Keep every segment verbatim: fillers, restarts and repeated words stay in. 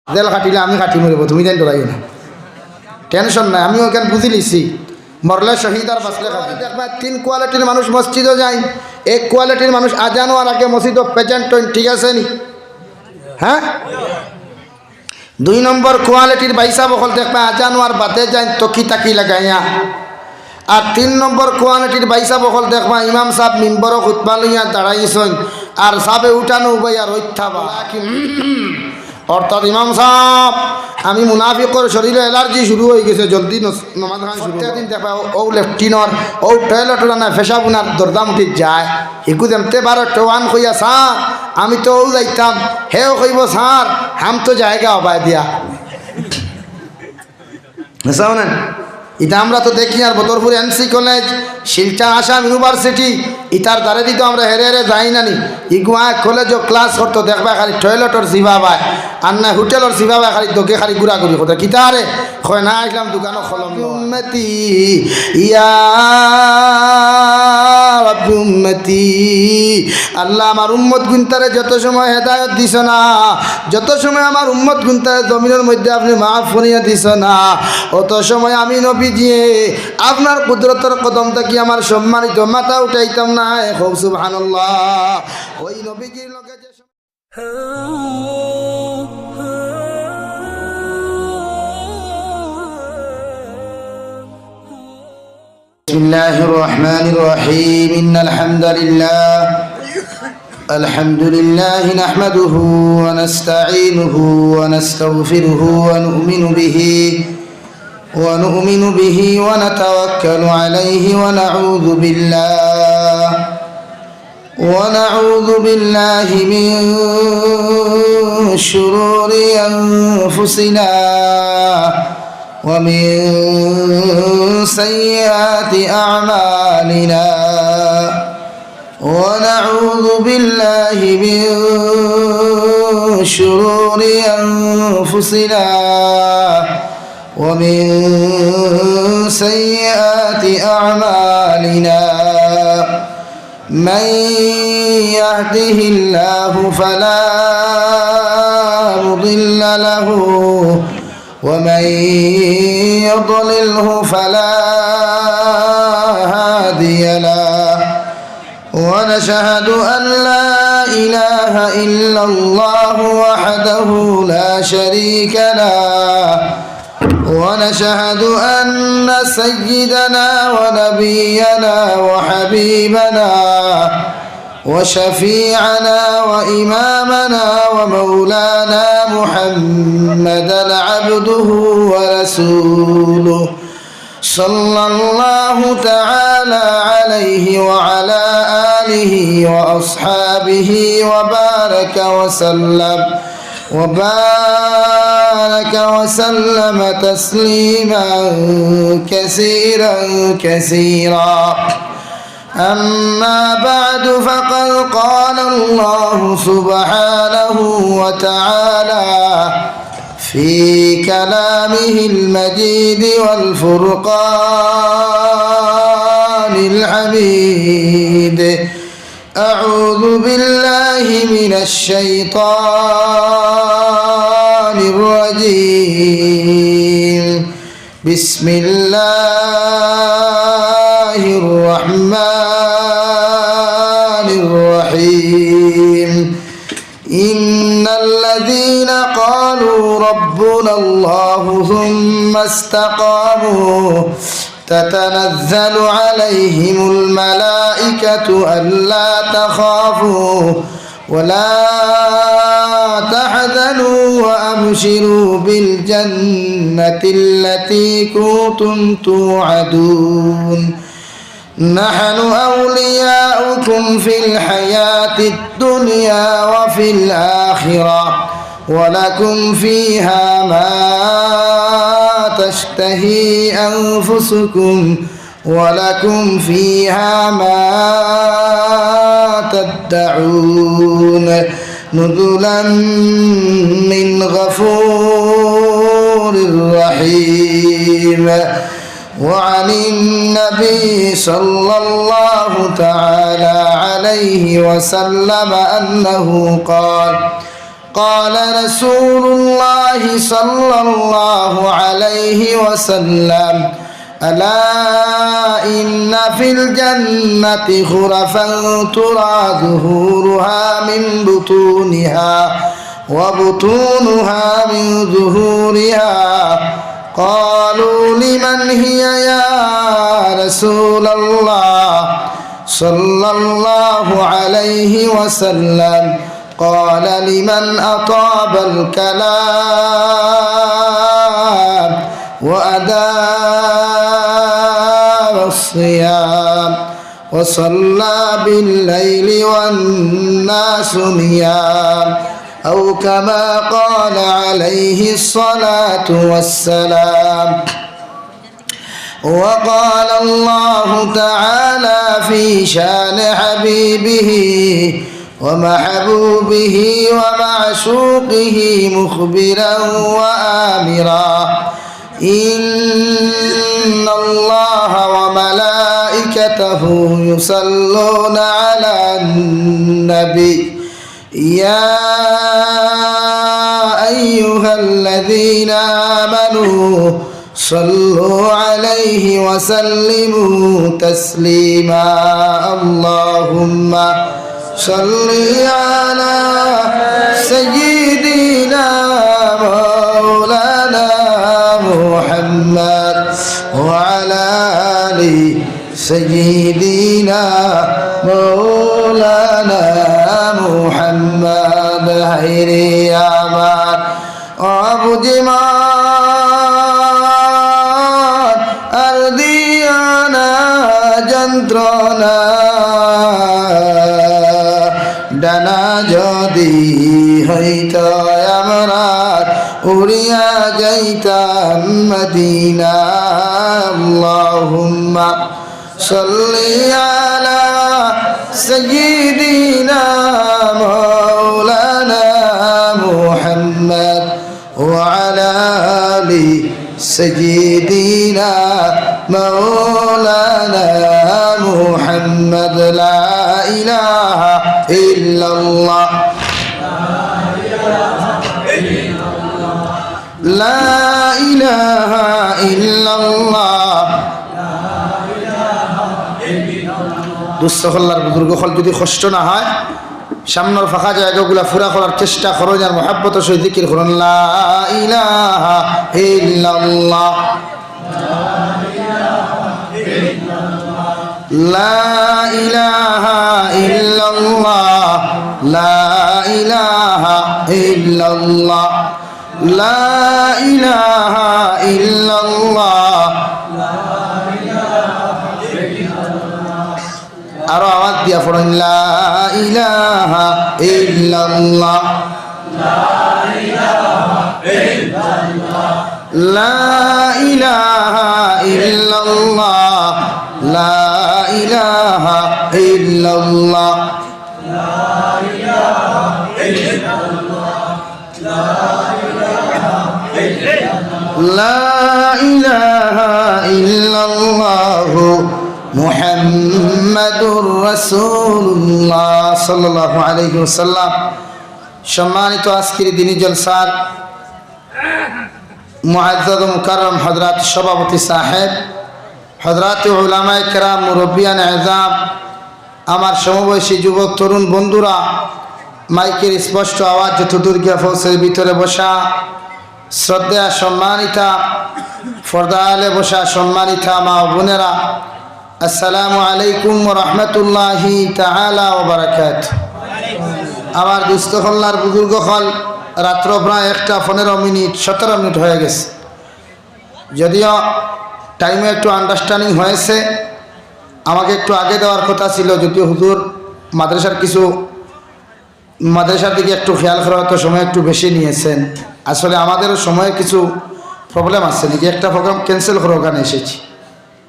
জেল খাটিলে আমি খাটি মরিব, তুমি তাই ডরাইও না, টেনশন নাই, আমি ওখান বুঝি লিছি। মরলে শহীদ আর বাঁচলে খাটি। দেখবা, তিন কোয়ালিটির মানুষ মসজিদও যায়। এক কোয়ালিটির মানুষ আজান হওয়ার আগে মসজিদও প্রেজেন্ট হইন, ঠিক আছে নি? হ্যাঁ, দুই নম্বর কোয়ালিটির ভাইসাব অকল দেখবা, আজান হওয়ার বাদে যায় তকি তাকি লাগাইয়া। আর তিন নম্বর কোয়ালিটির ভাইসাব অকল দেখবা, ইমাম সাহেব মিম্বরো খুতবা লইয়া দাঁড়াইছইন, আর সাবে উঠানো উবাইয়া রইত থাবা। অর্থাৎ ইমাম সাহেব, আমি মুনাফিকর শরীরে অ্যালার্জি শুরু হয়ে গেছে, জলদি নস-, নমাজ খান শুরু করো। প্রত্যেক দিন দেখবা, ও, ও লেট্রিনর, ও টয়লেটর না, পেশাব উনার দরজা মুঠি যায়। ইগু যেমতে বারো টেওয়ান কইয়া, "স্যার, আমি তো ও যাইতাম", হেও কইব, "স্যার, হাম তো জায়গা হবায় দিয়া।" বুঝছো না? ইটা আমরা তো দেখি, আর বদরপুর এনসি কলেজ, শিলচর আসাম ইউনিভার্সিটি, ইতার দ্বারে দিত আমরা হেরে হেরে যাই না নি। ইগুয়া কলেজও ক্লাস করতো, দেখবা খালি টয়লেটর জিবা বায়, আর না হোটেলর জিবা বায়, খালি দোকে খালি ঘুরাঘুরি করতো। কিতারে? কয় না, আসলাম দোকানো কলম লওয়া। উম্মতি, ইয়া রাব্বি উম্মতি। আল্লাহ, আমার উম্মত গুনতারে যত সময় হেদায়ত দিছ না, যত সময় আমার উম্মত গুনতারে জমিনর মধ্যে আপনি মাফ করিয়া দিছ না, অত সময় আমি নবীজিয়ে আপনার কুদরতর কদম থাকি আমার সম্মানিত মাথা উঠাইতাম না। এ কও সুবহানাল্লাহ। ওই নবীজির লগে যে بسم الله الرحمن الرحيم. إن الحمد لله، الحمد لله نحمده ونستعينه ونستغفره ونؤمن به، ونؤمن به ونتوكل عليه ونعوذ بالله، ونعوذ بالله من شرور أنفسنا ومن سيئات أعمالنا، ونعوذ بالله من شرور أنفسنا ومن سيئات أعمالنا. من يهده الله فلا مضل له، ومن يضلله فلا هادي له. ونشهد أن لا إله إلا الله وحده لا شريك له، ونشهد أن سيدنا ونبينا وحبيبنا وشفيعنا وإمامنا ومولانا محمدا عبده ورسوله، صلى الله تعالى عليه وعلى آله وأصحابه وبارك وسلم، وبارك وسلم تسليما كثيرا كثيرا. أما بعد، فقد قال الله سبحانه وتعالى في كلامه المجيد والفرقان الحميد: أعوذ بالله من الشيطان الرجيم. بسم الله الرحمن الرحيم. إن الذين قالوا ربنا الله ثم استقاموا تتنزل عليهم الملائكة ألا تخافوا ولا تحزنوا وأبشروا بالجنة التي كنتم توعدون. نحن أولياؤكم في الحياة الدنيا وفي الآخرة، ولكم فيها ما تشتهي أنفسكم، ولكم فيها ما تدعون، نزلا من غفور رحيم. وعن النبي صلى الله تعالى عليه وسلم أنه قال: قال رسول الله صلى الله عليه وسلم: ألا إن في الجنة غرفا ترى ظهورها من بطونها وبطونها من ظهورها. قالوا: لمن هي يا رسول الله صلى الله عليه وسلم؟ قال: لمن أطاب الكلام وأدام الصيام وصلى بالليل والناس نيام، أو كما قال عليه الصلاة والسلام. وقال الله تعالى في شان حبيبه ومحبوبه ومعشوقه مخبرا وآمرا: إن الله وملائكته يصلون على النبي، يا أيها الذين آمنوا صلوا عليه وسلموا تسليما. اللهم صل على سيدنا مولانا محمد وعلى آل سيدنا مولانا محمد। হায়রে আমার অবুঝ মন আর দিও না যন্ত্রণা, ডানা যদি হইত আমরা উড়িয়া যাইতাম মদিনা। اللهم صل على سيدنا مولانا محمد وعلى آل سيدنا مولانا محمد. لا إله إلا الله. لا إله إلا الله. দুস্থ হল্লার বুজুর্গ অকল, যদি কষ্ট না হয়, সামনের ফাঁকা জায়গাগুলা পুরা করার চেষ্টা করইন আর মহব্বতর সহিত জিকির করইন, لا إله إلا الله. لا إله إلا الله. لا إله إلا الله. لا إله إلا الله. আরো আওয়াজ দিয়া পড়ইন, لا إله إلا الله. لا إله إلا الله. لا إله إلا الله. لا إله إلا الله محمد رسول الله صلى الله عليه وسلم. সম্মানিত আজকের দিনী জলসার মুআজ্জাজ ও মুকাররম হযরত সভাপতি সাহেব, হযরত উলামায়ে কেরাম, মুরব্বিয়ানে এজাম, আমার সমবয়সী যুবক তরুণ বন্ধুরা, মাইকের স্পষ্ট আওয়াজ যতদূর গিয়া পৌঁছে, ভিতরে বসা শ্রদ্ধেয়া সম্মানিতা, পর্দা আড়ালে বসা সম্মানিতা মা ও বোনেরা, আসসালামু আলাইকুম ওয়া রাহমাতুল্লাহি তাআলা ওয়া বারাকাতুহু। আমার দুস্থ হল্লার বুজুর্গ অকল, রাত্র প্রায় একটা পনেরো মিনিট, সতেরো মিনিট হয়ে গেছে। যদিও টাইমে একটু আন্ডারস্ট্যান্ডিং হয়েছে, আমাকে একটু আগে দেওয়ার কথা ছিল, যদিও হুজুর মাদ্রাসার কিছু, মাদ্রাসার দিকে একটু খেয়াল করা হতো, সময় একটু বেশি নিয়েছেন। আসলে আমাদেরও সময়ের কিছু প্রবলেম আছে, নাকি একটা প্রোগ্রাম ক্যান্সেল করে ওখানে এসেছি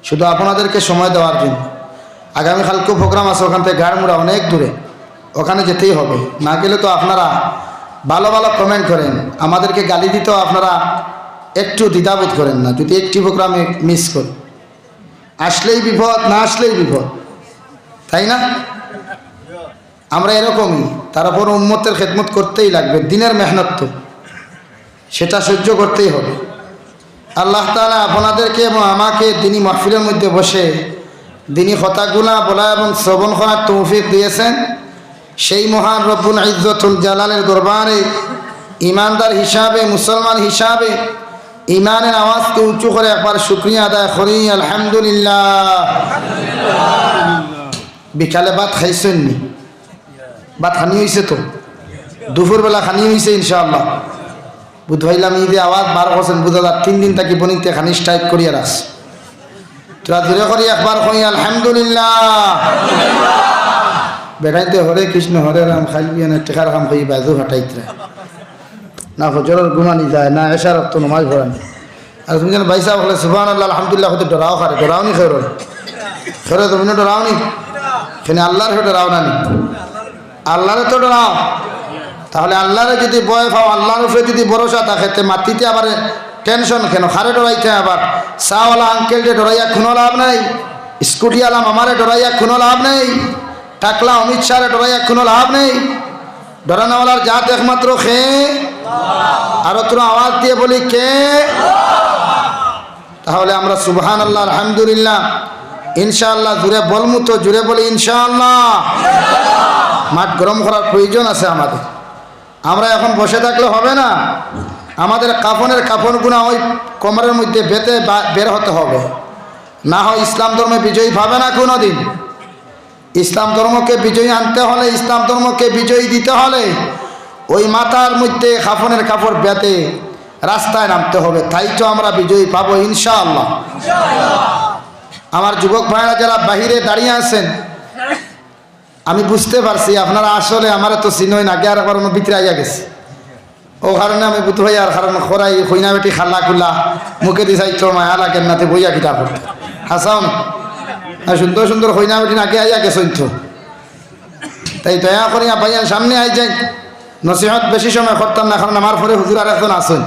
শুধু আপনাদেরকে সময় দেওয়ার জন্য। আগামী কালকেও প্রোগ্রাম আছে, ওখান থেকে গাড়মুড়া অনেক দূরে, ওখানে যেতেই হবে। না গেলে তো আপনারা ভালো ভালো কমেন্ট করেন, আমাদেরকে গালি দিতেও আপনারা একটু দ্বিধাবোধ করেন না, যদি একটি প্রোগ্রামে মিস করি। আসলেই বিপদ, না আসলেই বিপদ, তাই না? আমরা এরকমই। তারপর উম্মতের খেদমত করতেই লাগবে, দিনের মেহনত তো, সেটা সহ্য করতেই হবে। আল্লাহ তাআলা আপনাদেরকে এবং আমাকে দিনী মাহফিলের মধ্যে বসে দিনী কথাগুলা বলা এবং শ্রবণ করার তৌফিক দিয়েছেন। সেই মহান রব্বুল ইজ্জতুল জালালের দরবারে ইমানদার হিসাবে, মুসলমান হিসাবে ইমানের আওয়াজকে উঁচু করে একবার শুকরিয়া আদায় করি, আলহামদুলিল্লাহ। বিকালে ভাত খাইছেন নি? ভাত খানি হইছে তো? দুপুরবেলা খানি হইছে ইনশাআল্লাহ। বুধ ভাইলাম ঈদে আওয়াজ বার করছেন, বুঝা যার তিন দিন থাকি বনিতে খানি স্ট্রাইক করিয়া রাখছে। তোরা জোরে করি একবার কই আলহামদুলিল্লাহ। বেটাইতে হরে কৃষ্ণ হরে রাম খাইল বিয়ানে টেকার কাম কই বাজু ফাটাইতরা। না ফজরর ঘুমানি যায়, না এশার অক্ত নমাজ পড়ানি। আর তুমি যেন ভাই সাহেব হলে সুবহানাল্লাহ, আলহামদুলিল্লাহ হতে ডরাও খারে, ডরাও নি খেরো। খেরো তুমি না ডরাও নি? কেন আল্লাহর হয়ে ডরাও না নি? আল্লাহরে তো ডরাও। তাহলে আল্লাহরে যদি ভয় পাও, আল্লাহর উপরে যদি ভরসা থাকে, তে মাটিতে আবার টেনশন কেন? খারে ডরাইতে আবার চাওয়ালা আঙ্কেলরে ডরাইয়া কোনো লাভ নাই, স্কুটিওয়ালা মামারে ডরাইয়া কোনো লাভ নেই, টাকলা অমিত শাহরে ডরাইয়া কোনো লাভ নেই। ডরানোওয়ালার জাত একমাত্র খে। আর তোরা আওয়াজ দিয়ে বলি কে? তাহলে আমরা সুবহানাল্লাহ, আলহামদুলিল্লাহ, ইনশাআল্লাহ জুরে বলমু তো, জুরে বলি ইনশাআল্লাহ। মাঠ গরম করার প্রয়োজন আছে আমাদের। আমরা এখন বসে থাকলে হবে না, আমাদের কাফনের কাপড়গুনা ওই কোমরের মধ্যে বেঁধে বা-, বের হতে হবে, না হয় ইসলাম ধর্মে বিজয়ী পাবে না কোনোদিন। ইসলাম ধর্মকে বিজয়ী আনতে হলে, ইসলাম ধর্মকে বিজয়ী দিতে হলে ওই মাথার মধ্যে কাফনের কাপড় বেঁধে রাস্তায় নামতে হবে, তাই তো আমরা বিজয়ী পাবো ইনশাআল্লাহ। আমার যুবক ভাইরা যারা বাহিরে দাঁড়িয়ে আছেন, আমি বুঝতে পারছি আপনারা আসলে আমারে তো চিনইন, আগে আর একবার অন্য ভিতরে আইয়া গেছি। ও কারণে আমি বুধ ভাই আর কারণ খরাই কইনা বেটি খালা কুলা মুখে দি চাইতো মায়া লাগে না, তে বইয়া কিতা করতে। হাসাও না। আর সুন্দর সুন্দর কইনা বেটি আগে আইয়া গেছইন তো। তাই দয়া করিয়া ভাইয়ান সামনে আই যাই। নসিহত বেশি সময় করতাম না, কারণ আমার পরে হুজুর আর একজন আছেন।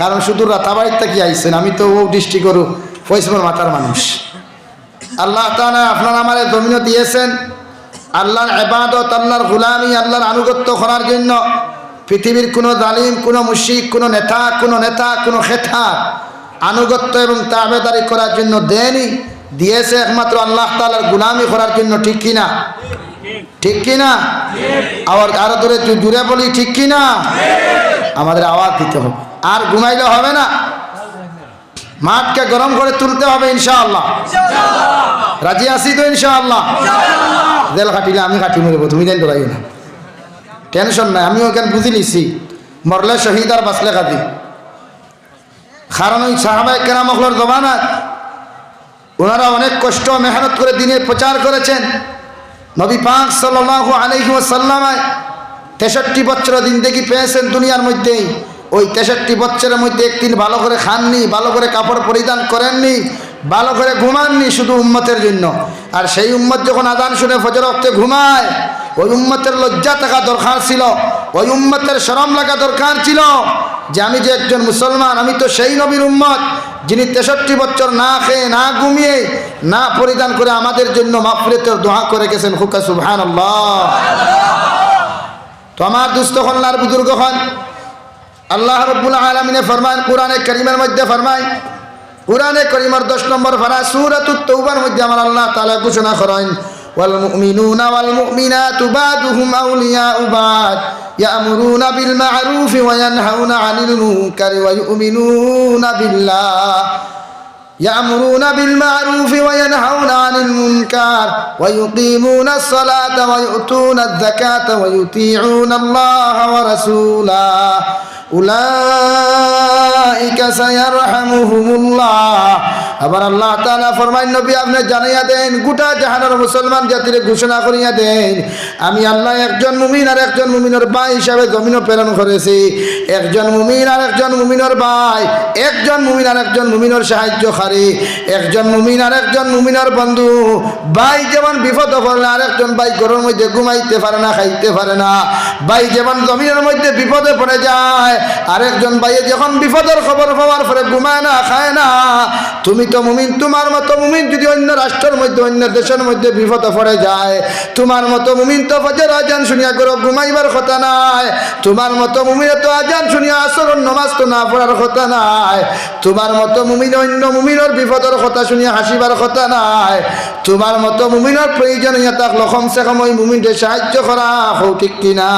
কারণ শুধু রাতাবাড়ির থাকি আইছেন, আমি তো ও ডিস্ট্রিক্টর ফৈসমর মাথার মানুষ। আল্লাহ তাআলা আপনার আমারে জমিনও দিয়েছেন আল্লাহর ইবাদত, আল্লাহর গোলামি, আল্লাহর আনুগত্য করার জন্য। পৃথিবীর কোনো জালিম, কোনো মুশরিক, কোনো নেতা, কোনো নেতা, কোনো খেতা আনুগত্য এবং তাবেদারি করার জন্য দেয়নি, দিয়েছে একমাত্র আল্লাহ তাআলার গোলামি করার জন্য, ঠিক কি না? ঠিক কি না? আবার আরো জোরে, জু-, জুরে বলি, ঠিক কি না? আমাদের আওয়াজ দিতে হবে, আর ঘুমাইলে হবে না। মাঠকে গরম করে তুলতে হবে ইনশাআল্লাহ। রাজি আছি তো ইনশাআল্লাহ? জেল খাটিলে আমি খাটি মরিব, তুমি যেন ডরাইও না, টেনশন নাই, আমি ওখানে বুঝি নিছি। মরলে শহীদ আর বাঁচলে কাজী। কারণ ওই সাহাবায়ে কেরাম অকলর জমানাত ওনারা অনেক কষ্ট মেহনত করে দিনের প্রচার করেছেন। নবী পাক সাল্লাল্লাহু আলাইহি ওয়াসাল্লাম তেষট্টি বছর জিন্দেগি পেয়েছেন দুনিয়ার মধ্যে। ওই তেষট্টি বছরের মধ্যে একদিন ভালো করে খাননি, ভালো করে কাপড় পরিধান করেননি, ভালো করে ঘুমাননি, শুধু উম্মতের জন্য। আর সেই উম্মত যখন আজান শুনে ফজর ওয়াক্তে ঘুমায়, ওই উম্মতের লজ্জা থাকা দরকার ছিল, ওই উম্মতের শরম লাগা দরকার ছিল যে আমি যে একজন মুসলমান, আমি তো সেই নবীর উম্মত যিনি তেষট্টি বছর না খেয়ে না ঘুমিয়ে না পরিধান করে আমাদের জন্য মাগফিরাতের দোয়া করে গেছেন। কউক্কা সুবহানাল্লাহ। তো আমার দুস্ত অকল আর বুজুর্গ অকল, আল্লাহ রাব্বুল আলামিনে ফরমাইন, কোরআনে করিমের মধ্যে ফরমাইন, কোরআনে করিমের দশ নম্বর পারা সূরাতুত তাওবার মধ্যে আমার আল্লাহ তাআলা ঘোষণা করেন, والمؤمنون والمؤمنات بعضهم أولياء بعض يأمرون بالمعروف وينهون عن المنكر ويؤمنون بالله يأمرون بالمعروف وينهون عن المنكر ويقيمون الصلاة ويؤتون الزكاة ويطيعون الله ورسوله أولئك سيرحمهم الله. আবার আল্লাহ তাআলা ফরমাইন, নবী, আপনে জানাইয়া দেইন, গোটা জাহানের মুসলমান জাতিরে ঘোষণা করিয়া দেইন, আমি আল্লাহ একজন মুমিন আর একজন মুমিনর ভাই হিসাবে জমিনো প্রেরণ করেছি। একজন মুমিন আর একজন মুমিনর ভাই, একজন মুমিন আর একজন মুমিনর সাহায্যকারী, একজন মুমিন আর একজন মুমিনর বন্ধু। ভাই যেমন বিপদে পড়লে আরেকজন ভাই ঘরর মধ্যে ঘুমাইতে পারে না, খাইতে পারে না, ভাই যেমন জমিনর মধ্যে বিপদে পড়ে যায়, আরেকজন ভাইয়ে যখন বিপদে খবর পাওয়ার পরে ঘুমায় না, খায় না। তুমি তো মুমিন, তুমার মতো মুমিন যদি অইন্য রাষ্ট্রর মধ্যে, অইন্য দেশর মধ্যে বিপদে পড়ে যায়, তুমার মতো মুমিন তো ফজর আজান শুনিয়া ঘরো ঘুমাইবার কথা নায়। তুমার মতো মুমিনে তো আজান শুনিয়া আসরর নমাজ তো না পড়ার কথা নায়। তুমার মতো মুমিন অইন্য মুমিনর বিপদর কথা শুনিয়া হাসিবার কথা নায়। তুমার মতো মুমিনর প্রয়োজন অইয়া থাকলো, কমসে কম ওই মুমিনরে সাহায্য করা, কও ঠিক কিনা?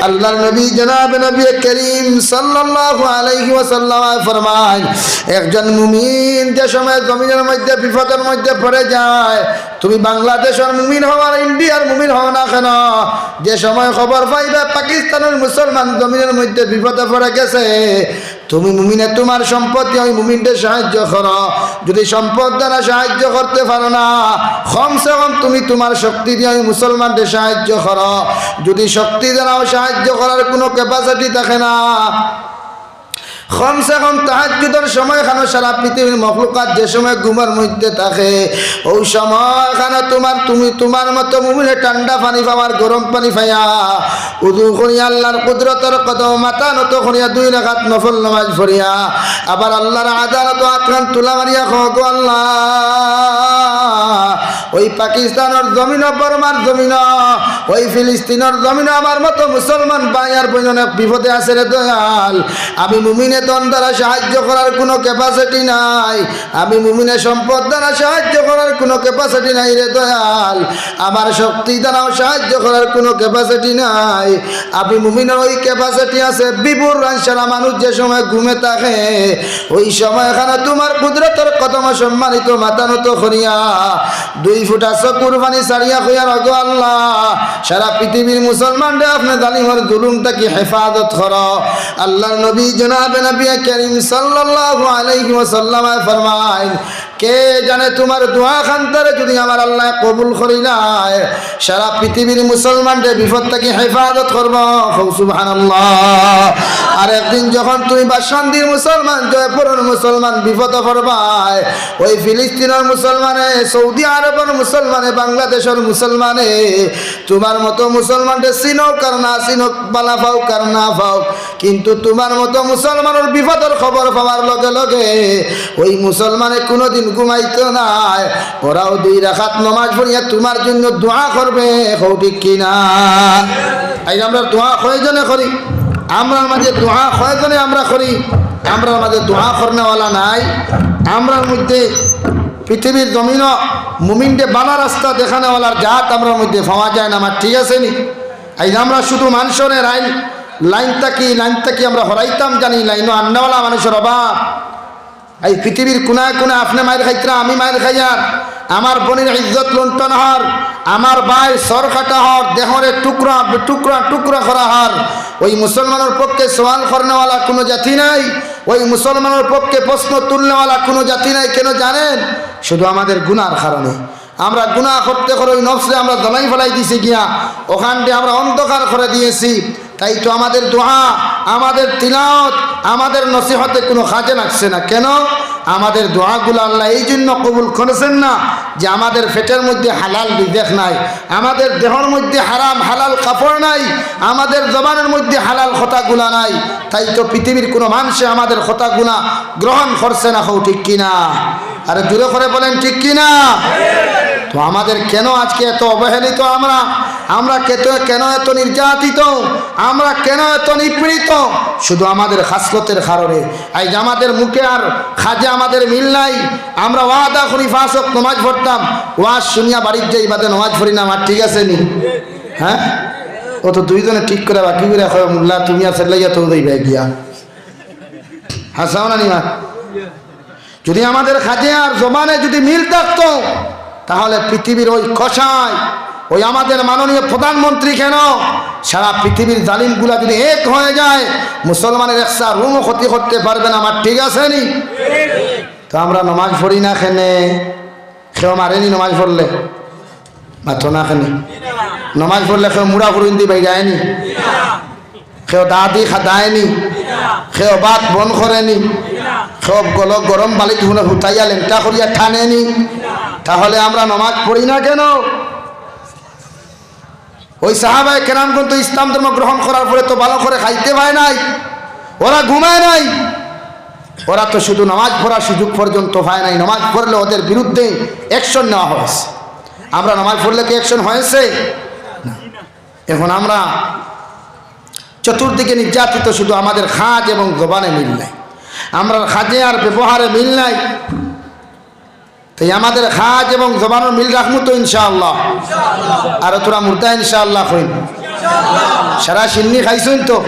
আল্লাহর নবী জনাবে নবী করিম সাল্লাল্লাহু আলাইহি ওয়াসাল্লাম ফরমাইন, একজন মুমিন যে সময় জমিনর মধ্যে বিপদর মধ্যে পড়ে যায়, তুমি বাংলাদেশর মুমিন হও আর ইন্ডিয়ার মুমিন হও না কেন, যে সময় খবর পাইবা পাকিস্তানর মুসলমান জমিনর মধ্যে বিপদে পড়ে গেছে, তুমি মুমিনে তুমার সম্পদ দিয়া ওই মুমিনরে সাহায্য করো। যদি সম্পদ দ্বারা সাহায্য করতে পারো না, কমসে কম তুমি তুমার শক্তি দিয়া ওই মুসলমানরে সাহায্য করো। যদি শক্তি দ্বারাও সাহায্য করার কুনু capacity থাকে না, কমসে কম তাহাজ্জুদর সময় খানো সারা পৃথিবীর মখলুকাত যে সময় ঘুমর মধ্যে থাকে, ওই সময় খানো তুমার, তুমি তুমার মতো মুমিনে ঠান্ডা পানি পাওয়ার, গরম পানি পাইয়া উযু করিয়া আল্লাহর কুদরতর কদমো মাথা নত করিয়া দুই রাকাত নফল নামাজ পড়িয়া আবার আল্লাহর আদালতো আতখান তুলা মারিয়া কও, "গো আল্লাহ, ওই পাকিস্তানর জমিনো, বর্মার জমিনো, ওই ফিলিস্তিনর জমিনো আমার মতো মুসলমান ভাই আর বইন অনেক বিপদে আছে রে দয়াল। আমি মুমিনে ধন দ্বারা সাহায্য করার কুনু capacity নাই, আমি মুমিনে সম্পদ দ্বারা সাহায্য করার কুনু capacity নাই রে দয়াল।" আমার শক্তি দ্বারাও সাহায্য করার কুনু capacity নাই। আমি মুমিনর ওই capacity আছে, বিপুল রাইত সারা মানুষ যে সময় ঘুমে থাকে, ওই সময় খানো তুমার কুদরতর কদমো সম্মানিত মাথা নত করিয়া দুই ফুটা চকুর পানি ছাড়িয়া কইয়ার, "ওগো আল্লাহ, সারা পৃথিবীর মুসলমানরে আপনে জালিমর জুলুম থাকি হেফাজত করো।" আল্লাহর নবী জনাবে নবী করিম সাল্লাল্লাহু আলাইহি ওয়াসাল্লাম ফরমাইন, কে জানে তুমার দোয়া খানতারে যদি আমার আল্লায় কবুল করিলায়, সারা পৃথিবীর মুসলমানরে বিপদ থাকি হেফাজত করবো। কও সুবহানাল্লাহ। আর একদিন যখন তুমি বাসন্তীর মুসলমান, জয়পুরর মুসলমান বিপদে পড়বায়, ওই ফিলিস্তিনর মুসলমানে, সৌদি আরবর মুসলমানে, বাংলাদেশর মুসলমানে, তুমার মতো মুসলমানরে চিনউক আর না চিনউক, বালা পাউক আর না পাউক, কিন্তু তুমার মতো মুসলমানর বিপদর খবর পাওয়ার লগে লগে ওই মুসলমানে কুনুদিন ঘুমাইতো নায়। ওরাও দুই রাকাত নমাজ পড়িয়া তুমার জন্য দোয়া করবে, কও ঠিক কিনা? আইজ আমরা দোয়া কয়জনে করি? আমরার মাঝে দোয়া কয়জনে আমরা করি? আমরার মাঝে দোয়া করনেওয়ালা নাই। আমরার মধ্যে পৃথিবীর জমিনো মুমিনরে বালা রাস্তা দেখানেওয়ালার জাত আমরার মধ্যে পাওয়া যায় না। আমার ঠিক আছে নি? আইজ আমরা শুধু মানষরে লাইন, লাইন থাকি, লাইন থাকি আমরা হরাইতাম জানি, লাইনো আননেওয়ালা মানুষর অভাব। এই পৃথিবীর কোনায় কোনায় আপনে মাইর খাইতরা, আমি মাইর খাইয়ার, আমার বইনর ইজ্জত লুণ্ঠন হর, আমার ভাইর সর কাটা হর, দেহরে টুকরা টুকরা টুকরা করা হর। ওই মুসলমানর পক্ষে সওয়াল করনেওয়ালা কুনু জাতি নাই, ওই মুসলমানর পক্ষে প্রশ্ন তুলনেওয়ালা কুনু জাতি নাই। কেন জানেন? শুধু আমাদের গুনার কারণে। আমরা গুনা করতে করে ওই নফসরে আমরা জ্বালাই ফালাই দিছি গিয়া, ওখানটে আমরা অন্ধকার করে দিয়েছি। তাই তো আমাদের দোয়া, আমাদের তিলাওত, আমাদের নসিহতে কুনু কাজে লাগছে না। কেন? আমাদের দোয়াগুলা আল্লায় এই জন্য কবুল করেছেন না যে আমাদের পেটর মধ্যে হালাল রিজেক নাই, আমাদের দেহর মধ্যে হারাম হালাল কাপড় নাই, আমাদের জবানর মধ্যে হালাল কথাগুলা নাই। তাই তো পৃথিবীর কুনু মানষে আমাদের কথাগুলা গ্রহণ করছে না। কও ঠিক কিনা? আরে জোরে করে বলেন, ঠিক কিনা? তো আমাদের কেন আজকে এত অবহেলিত আমরা? আমরা কেত-, কেন এত নির্যাতিত? আমরা কেন এত নিপীড়িত? শুধু আমাদের খাসলতের কারণে। আইজ আমাদের মুখে আর কাজে আমাদের মিল নাই। আমরা ওয়াদা করি পাঁচ ওয়াক্ত নমাজ পড়তাম, ওয়াজ শুনিয়া বাড়িত যাই, বাদে নমাজ পড়ি না। আমার ঠিক আছে নি? হ্যাঁ, ও তো দুইজনে ঠিক করে বাকি করে কয়, "মোল্লা, তুমি আর সেল্লাইয়া তো যাইবে গিয়া।" হাসাও না নিমা? যদি আমাদের কাজে আর জবানে যদি মিল থাকতো, তাহলে পৃথিবীর ওই কসাই, ওই আমাদের মাননীয় প্রধানমন্ত্রী কেন, সারা পৃথিবীর জালিমগুলা যদি এক হয়ে যায়, মুসলমানের একটা রুমও ক্ষতি করতে পারবে না। আমার ঠিক আছে নি? তো আমরা নমাজ পড়ি না কেনে? কেউ মারেনি নমাজ পড়লে? মাতো না কেনে? নমাজ পড়লে কেউ মুড়া ফুরুইন্দি বাইরায়নি? কেউ দাদি খাদায়নি? কেউ বাত বন্ধ করেনি? কেউ গল গরম বালিত হুনে হুতাইয়া লেংটা করিয়া টানেনি? তাহলে আমরা নমাজ পড়ি না কেন? ওই সাহাবায়ে কেরামগণ তো ইসলাম ধর্ম গ্রহণ করার পরে তো ভালো করে খাইতে পায় নাই, ওরা ঘুমায় নাই। ওরা তো শুধু নামাজ পড়ার সুযোগ পর্যন্ত পায় নাই, নামাজ পড়লে ওদের বিরুদ্ধে অ্যাকশন নেওয়া হয়েছে। আমরা নামাজ পড়লে কি অ্যাকশন হয়েছে? না। এখন আমরা চতুর্দিকে নির্যাতিত, শুধু আমাদের কাজ এবং জবানে মিল নাই, আমরার কাজে আর ব্যবহারে মিল নাই। তাই আমাদের কাজ এবং জবানর মিল রাখমু তো ইনশাআল্লাহ। আর তোরা মুর্দা ইনশাআল্লাহ কইন। সারা শিন্নি খাইছইন তো?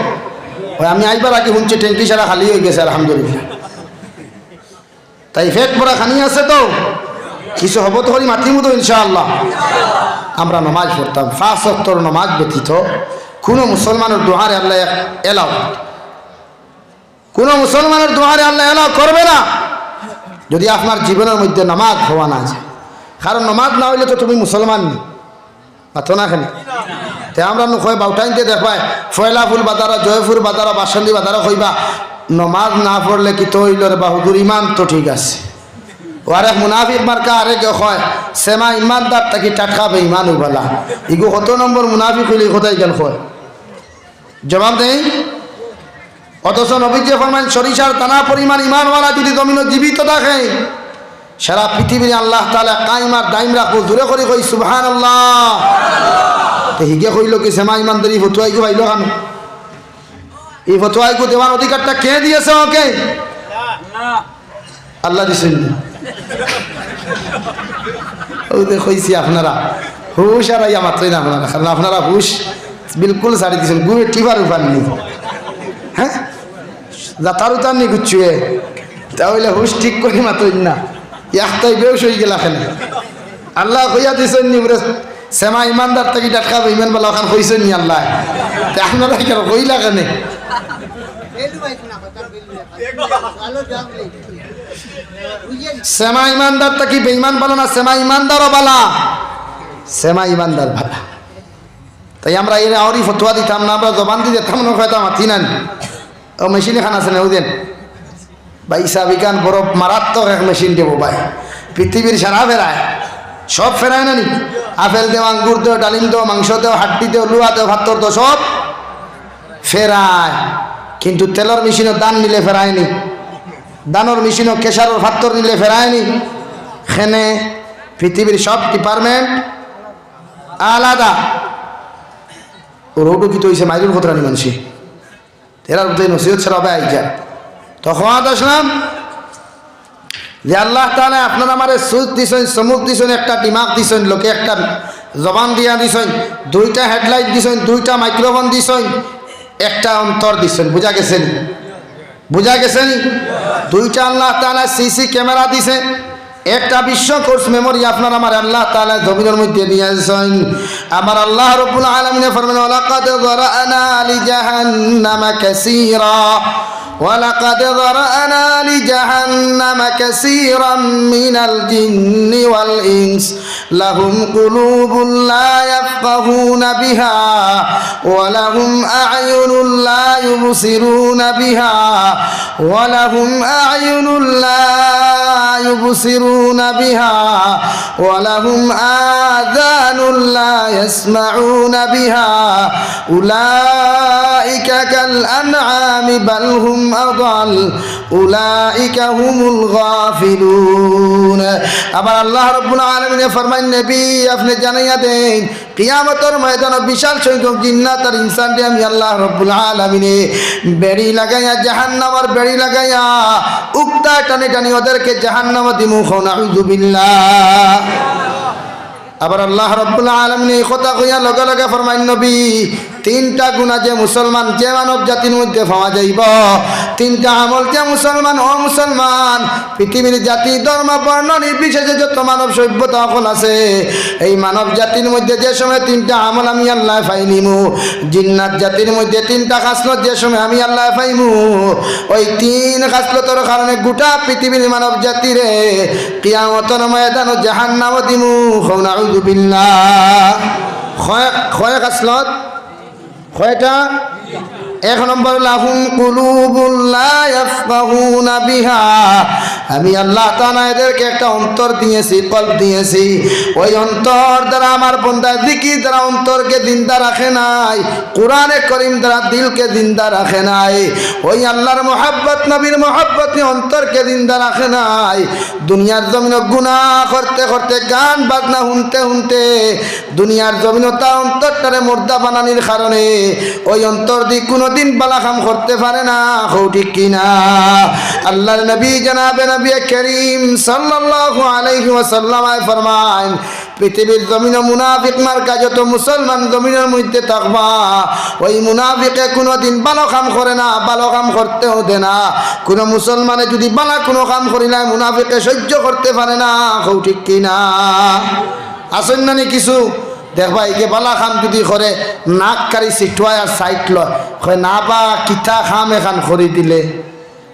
ওই আমি আইবার আগে শুনছি ট্যাঙ্কি সারা খালি হয়ে গেছে, আলহামদুলিল্লাহ। তাই পেট ভরা খানি আছে তো, কিছু হব তো করি মাতিমু তো ইনশাআল্লাহ। আমরা নমাজ পড়তাম, পাঁচ ওয়াক্তর নমাজ ব্যতীত কোনো মুসলমানের দুয়ারে আল্লাহ এলাও, কোনো মুসলমানের দুয়ারে আল্লাহ এলাও করবে না যদি আপনার জীবনের মধ্যে নমাজ হওয়া না যায়। কারণ নমাজ না হইলে তো তুমি মুসলমান নি। মাতো না কেনে? তে আমরা নু কয় বাউটাইনতে দেখবায়, ফয়লাফুল বাজারো, জয়পুর বাজারো, বাসন্তী বাজারো কইবা, নমাজ না পড়লে কিতা অইলো রে বা হুজুর, ইমান তো ঠিক আছে। ও আরেক মুনাফিক মার্কা আরেকে কয়, সেমা ইমানদার থাকি টাটকা বেইমান অউ বালা। ইগু কত নম্বর মুনাফিক অইলে ই কথা ইখান কয়? জবাব দেই। অথচ নবীজি ফরমাইন, সরিষার দানা পরিমাণ ইমানওয়ালা যদি জমিনো জীবিত থাকে, সারা পৃথিবীর আল্লাহ তাআলা কায়েম আর দায়েম রাখবো। জোরে করি কই সুবহানাল্লাহ। তে হিগে কইলো কি সেমা ইমানদারি ফতুয়া ইগু পাইলো কেনে? এই ফতুয়া ইগু দেওয়ার অধিকারটা কে দিয়েছে ওকে? আল্লাহ দিছইন নি? অউ যে কইছি আপনারা হুশ আর আইয়া মাতইন না আপনারা, কারণ আপনারা হুশ বিলকুল ছাড়ি দিছইন, ঘুমে টিপার উপার নি। হ্যাঁ, যাতার উতার নি গুচ্ছুয়ে, তা অইলে হুশ ঠিক করি মাতইন না। একটাই বেহুশ অই গেলা কেনে? আল্লাহ কইয়া দিছইন নি, বুলে, সেমা ইমানদার থাকি টাটকা বেইমান বালা, অখান কইছইন নি আল্লাহ? তে আপনারা কেনে কইলা কেনে? সেমা ইমানদার থাকি বেইমান বালা না, সেমা ইমানদারও বালা? সেমা ইমানদার বালা। তাই আমরা এর আওরি ফতুয়া দিতাম না, আমরা জবান দি দিতাম না, কয়টা মাতি নানি। ও মেশিন এখান আছে না, ওই দেন। ভাই সাহেব, ইখান বড় মারাত্মক এক মেশিন দেবো ভাই। পৃথিবীর সারা ফেরায়, সব ফেরায় না নি? আপেল দেও, আঙ্গুর দেও, ডালিম দেও, মাংস দেও, হাড্ডি দেও, লুয়া দেও, ফাত্তর দেও, সব ফেরায়। কিন্তু তেলর মেশিনো ধান নিলে ফেরায় নি, ধানর মেশিনো কেশারর ফাত্তর নিলে ফেরায় নি। কেনে? পৃথিবীর সব ডিপার্টমেন্ট আলাদা। রোডও কিতা অইছে, মাইরুর খতরা নি মানষি। এরার মধ্যে নসিহত ছাড়া হবে আইজা। তখন আসলাম যে আল্লাহ তাআলা আপনার আমারে সুচ দিছইন, চমুক দিছইন, একটা দিমাগ দিছইন, লোকে একটা জবান দিয়া দিছইন, দুইটা হেডলাইট দিছইন, দুইটা মাইক্রোফোন দিছইন, একটা অন্তর দিছইন। বুঝা গেছে নি? বুঝা গেছে নি? দুইটা আল্লাহ তাআলা সিসি ক্যামেরা দিছে, একটা বিশ কোর্স মেমোরি আপনার আমার আল্লাহ তাআলা জমিনর মধ্যে দিয়া দিছইন। আমার আল্লাহ রাব্বুল আলামিনে ফরমান, "ওয়ালাকাদ যারানা লিজাহান্নামা কাসীরা, ওয়ালাকাদ যারানা লিজাহান্নামা কাসীরাম মিনাল জিন্নি ওয়াল ইনস, লাহুম কুলুবুন লা ইয়াফকাহুনা বিহা, ওয়া লাহুম আ'য়ুনুন লা ইউবসিরুনা বিহা, ولهم أعين لا يبصرون بها ولهم آذان لا يسمعون بها أولئك كالأنعام بل هم أضل أولئك هم الغافلون। আবার আল্লাহ রাব্বুল আলামিনে ফরমাইন, নবী, আপনে জানাইয়া দেইন, কিয়ামতর ময়দানো বিশাল সংখ্যক জিন্নাত আর ইনসানরে আমি আল্লাহ রাব্বুল আলামিনে বেড়ি লাগাইয়া, জাহান্নামর বেড়ি লাগাইয়া, উক্তা টানি টানি ওদেরকে জাহান্নামো দিমু। কও নাউযুবিল্লাহ। আবার আল্লাহ রাব্বুল আলামিনে এই কথা কইয়া লগে লগে ফরমাইন, নবী, তিনটা গুণা যে মুসলমান, যে মানব জাতির মধ্যে পাওয়া যাইবো, তিনটা আমল যে মুসলমান, ও মুসলমান, পৃথিবীর জাতি, ধর্ম, বর্ণ নির্বিশেষে যত মানব সভ্যতা অকল আছে, এই মানব জাতির মধ্যে যে সময় তিনটা আমল আমি আল্লায় পাইলিমু, জিন্নাত জাতির মধ্যে তিনটা খাসলত যে সময় আমি আল্লায় পাইমু, ওই তিন খাসলতর কারণে গোটা পৃথিবীর মানব জাতিরে কিয়ামতর ময়দানো জাহান্নামো দিমু। কও নাউযুবিল্লাহ। কয়, কয় খাসলত? কয়টা? এক নম্বর, লাহুম কুলুবুন লা ইয়াফকাহুনা বিহা, আমি আল্লাহ তাআলা এদেরকে একটা অন্তর দিয়েছি, কলব দিয়েছি। ওই অন্তর দ্বারা আমার বন্দায় জিকির দ্বারা অন্তরকে জিন্দা রাখে নাই, কোরআনে করিম দ্বারা দিলকে জিন্দা রাখে নাই। ওই আল্লাহর মহব্বত, নবীর মহব্বতে অন্তরকে জিন্দা রাখে নাই। দুনিয়ার জমিনো গুনাহ করতে করতে, গান বাজনা হুনতে হুনতে, দুনিয়ার জমিনো তার অন্তরটারে মুর্দা বানানির কারণে ওই অন্তর দি কুনুদিন বালা কাম করতে পারে না। কও ঠিক কি না? আল্লাহর নবী জনাবে নবী করিম সাল্লাল্লাহু আলাইহি ওয়াসাল্লাম আয় ফরমাইন, পৃথিবীর জমিনো মুনাফিক মার্কা যত মুসলমান জমিনর মধ্যে থাকবা, ওই মুনাফিকে কুনুদিন বালা কাম করে না, বালা কাম করতেও দে না। কুনু মুসলমানে যুদি বালা কুনু কাম করিলায়, মুনাফিকে সহ্য করতে পারে না। কও ঠিক কি না? আছইন না নি কিছু? দেখবা, ইগে বালা কাম যুদি করে, নাক কাড়ি ছিটুয়ায় আর সাইড লয়, কয়, "না বা, কিতা কাম এখান করি দিলে।"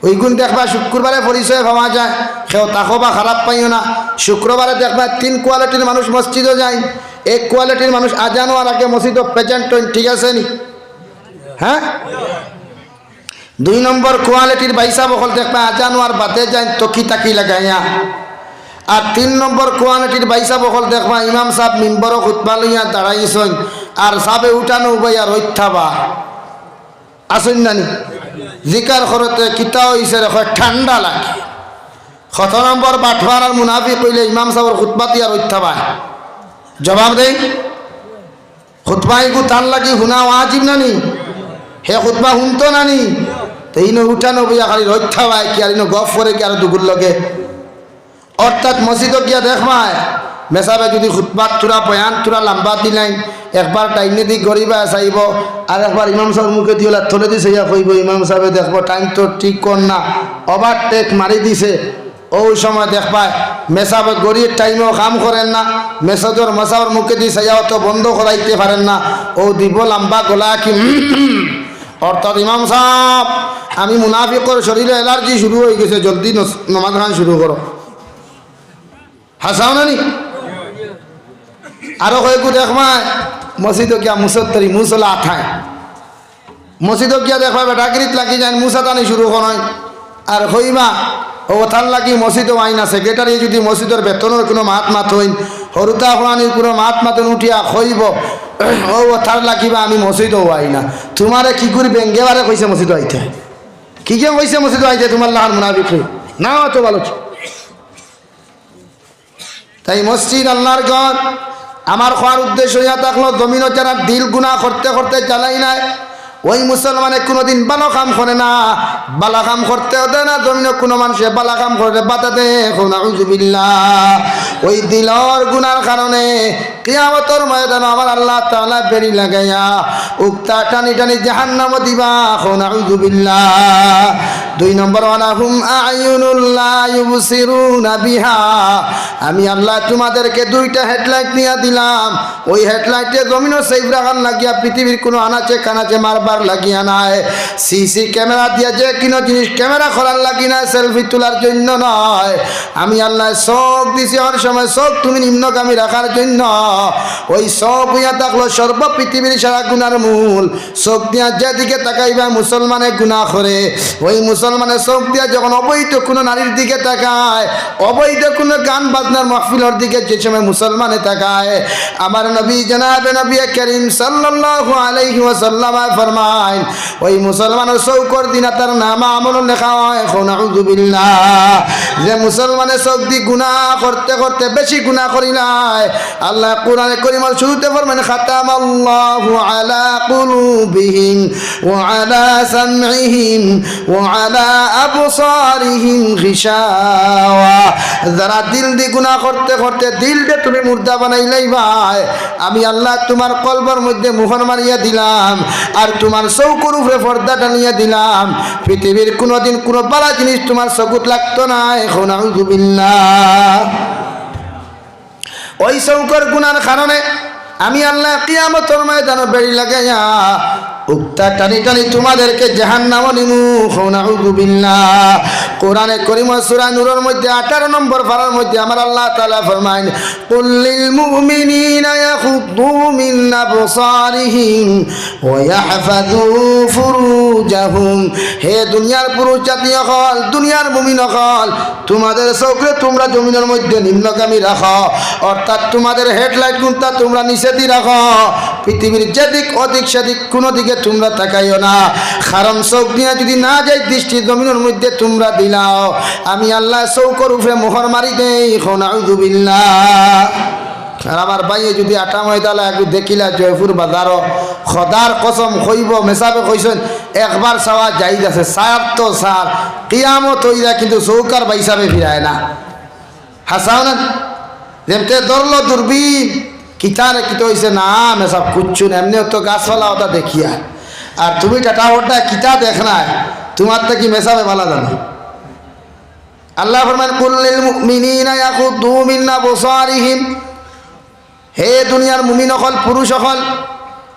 ওইগুন দেখবা, শুক্রবারে পরিচয় পাওয়া যায়, কেউ থাকো বা খারাপ পাইও না। শুক্রবারে দেখবা, তিন কোয়ালিটির মানুষ মসজিদো যায়। এক কোয়ালিটির মানুষ আজান অওয়ার আগে মসজিদো present অইন, ঠিক আছে নি? হ্যাঁ? দুই নম্বর কোয়ালিটির ভাইসাব অকল দেখবা, আজান অওয়ার বাদে যাইন তকি তাকি লাগাইয়া। আর তিন নম্বর কোয়ালিটির ভাইসাব অকল দেখবা, ইমাম সাব মিম্বরো খুতবা লইয়া দাঁড়াইছইন, আর সাবে উঠানো উবাইয়া রইত থাবা। আছইন না নি? জিকার করতে কিতা অইছে রে, কয় ঠান্ডা লাগে। কত নম্বর বাটপার আর মুনাফিক অইলে ইমাম সাবর খুতবা দিয়া রইত থাবায়? জবাব দেই। খুতবা ইগু তান লাগি হুনা ওয়াজিব না নি? হে খুতবা হুনতো না নি? তে ইনো উঠানো বইয়া খালি রইত থাবায় কি, আর ইনো গফ করে কি আর দুগুর লগে? অর্থাৎ মসজিদো গিয়া দেখবায়, মেসাবে যুদি খুতবা থুড়া বয়ান থুড়া লাম্বা দিলাইন, একবার ডাইনেদি ঘড়িবায় চাইবো, আর একবার ইমাম সাবর মুখেদি অলা তলেদি চাইয়া কইবো, ইমাম সাবে দেখবো টাইম তো ঠিক কর না, overtake মারি দিছে। অউ সময় দেখবায়, মেসাবে ঘড়ির টাইমো কাম করের না, মেসাজর মেসাবর মুখেদি চাইয়া অতো বন্ধ করাইতে পারের না, অউ দিবো লাম্বা গলা কি, অর্থাৎ, "ইমাম সাব, আমি মুনাফিকর শরীরো allergy শুরু অইগেছে, জলদি নস-, নমাজ খান শুরু করো।" হাছা না নি? আরো কয়গু দেখবায়, মসজিদো গিয়া মুসত্তরি, মুসলা আথায়। মসজিদো গিয়া দেখবায় বেটাগিরিত লাগি যাইন, মুসা টানি শুরু করইন। আর কইবা, "অউ তার লাগি মসজিদো আই না।" সেক্রেটারি যুদি মসজিদর বেতনর কুনু মাত মাতইন, হুরুতা ফুড়ানির কুনু মাত মাতইন, উঠিয়া কইবো, "অউ তার লাগি বা আমি মসজিদো আই না।" তুমারে কিগুর বেঙ্গে বারে কইছে মসজিদো আইতে? কিগে কইছে মসজিদো আইতে তুমার লাখান মুনাফিকরে? না, অতো ভালা। তাই মসজিদ আল্লাহর ঘর। আমার কওয়ার উদ্দেশ্য ইয়া থাকলো, জমিনো যারা দিল গুনা করতে করতে জ্বালাই নাই, ওই মুসলমানে কুনুদিন ভালা কাম করে না, ভালা কাম করতেও দেয় না। জমিনো কুনু মানষে ভালা কাম করলে বাধা দেয়, কও নাউজুবিল্লাহ। ওই দিলর গুনার কারণে কিয়ামতর ময়দানো আমার আল্লাহ তাআলা বেড়ি লাগাইয়া উক্তা টানি টানি জাহান্নামো দিবা, কও নাউজুবিল্লাহ। দুই নম্বর, ওয়ালাহুম আ'য়ুনুল লা ইউবসিরুনা বিহা। আমি আল্লাহ তোমাদেরকে দুইটা হেডলাইট দিয়া দিলাম। ওই হেডলাইটে জমিনো সেফ রাখার লাগিয়া, পৃথিবীর কুনু আনাচে কানাচে মারবার লাগিয়া নায়। সিসি ক্যামেরা দিয়া যে কুনু জিনিস ক্যামেরা করার লাগি নায়, সেলফি তুলার জন্য নায়। আমি আল্লাহ চোখ দিছি, অর সময় চোখ তুমি নিম্নগামী রাখার জন্য। ওই চোখ অইয়া থাকলো সর্ব পৃথিবীর সারা গুনার মূল। চোখ দিয়া যেদিকে তাকাইবা মুসলমানে গুনা করে, ওই মুসলমানে চোখ দিয়া যখন অবৈধ কুনু নারীর দিকে তাকায়, অবৈধ কুনু গান বাজনার মাহফিলর দিকে যে সময় মুসলমানে তাকায়, আমার নবী জনাবে নবী করিম সাল্লাল্লাহু আলাইহি ওয়াসাল্লাম ফরমাইন, ওই মুসলমানর চোখর দিনা তার নামা আমল লেখা হয়। কও নাউজুবিল্লাহ। যে মুসলমানে চোখ দি গুনা করতে করতে বেশি গুনা করিলায়, আল্লাহ কোরআনে করিমর শুরুতে ফরমাইন, "খাতামাল্লাহু আলা কুলুবিহিম ওয়া আলা সামইহিম ওয়া আলা আবসারিহিম গিশাওয়া।" যারা দিল দি গুনা করতে করতে দিলরে তুমি মুর্দা বানাইলাইবায়, আমি আল্লাহ তোমার কলবর মধ্যে মোহর মারিয়া দিলাম, আর তোমার চোখর উপরে পর্দা টানিয়া দিলাম। পৃথিবীর কুনুদিন কুনু বালা জিনিস তোমার চকুত লাগতো নায়। কও নাউজুবিল্লাহ। ওই চোখর গুনার কারণে আমি আল্লাহ কিয়ামতর ময়দানো বেড়ি লাগাইয়া উক্তা টানি টানি তোমাদেরকে জাহান্নামো নিমু। কও নাউজুবিল্লাহ। কোরআনে করিম সূরা নূরর মধ্যে আঠারো নম্বর পারার মধ্যে আমার আল্লাহ তাআলা ফরমাইন, "কুল লিল মুমিনিনা ইয়াগুদ্দু মিন আবসারিহিম ওয়া ইয়াহফাযু ফুরুজাহুম।" হে দুনিয়ার পুরুষ জাতি অকল, দুনিয়ার মুমিন অকল, তোমাদের চউখরে তোমরা জমিনর মধ্যে নিম্নগামী রাখো, অর্থাৎ তোমাদের হেডলাইট গুনতা তোমরা নিচেদি রাখো, পৃথিবীর যেদিক ওদিক সেদিক কোনো দিকে তোমরা তাকাইও না, কারণ চউখ দিয়া যদি না যায় দৃষ্টি জমিনর মধ্যে তোমরা দিলাও, আমি আল্লাহ চউখর উপরে মোহর মারি দেই। কও নাউজুবিল্লাহ। আর আমার ভাইয়ে যদি আটা ময়দালা একটু দেখিলা জয়পুর বাজারো, খোদার কসম কইবো, মেসাবে কইছইন, একবার চাওয়া জায়েজ আছে, চাওয়ার তো চাওয়ার, কিয়ামত অইয়া কিন্তু চউখ আর ভাইসাবে ফিরায় না। হাছা না? যেমতে ধরলো দূরবীন, কিতারে কিতা অইছে না, মেসাব কুচ্ছু না, এমনে তো গাছপালা ওটা দেখিয়া। আর তুমি টাটা ওটা কিতা দেখরায়, তোমার থাকি মেসাবে ভালা জানো। আল্লাহ ফরমান, "কুল লিল মুমিনিনা ইয়াগুদ্দু মিন আবসারিহিম।" হে দুনিয়ার মুমিন অকল, পুরুষ অকল,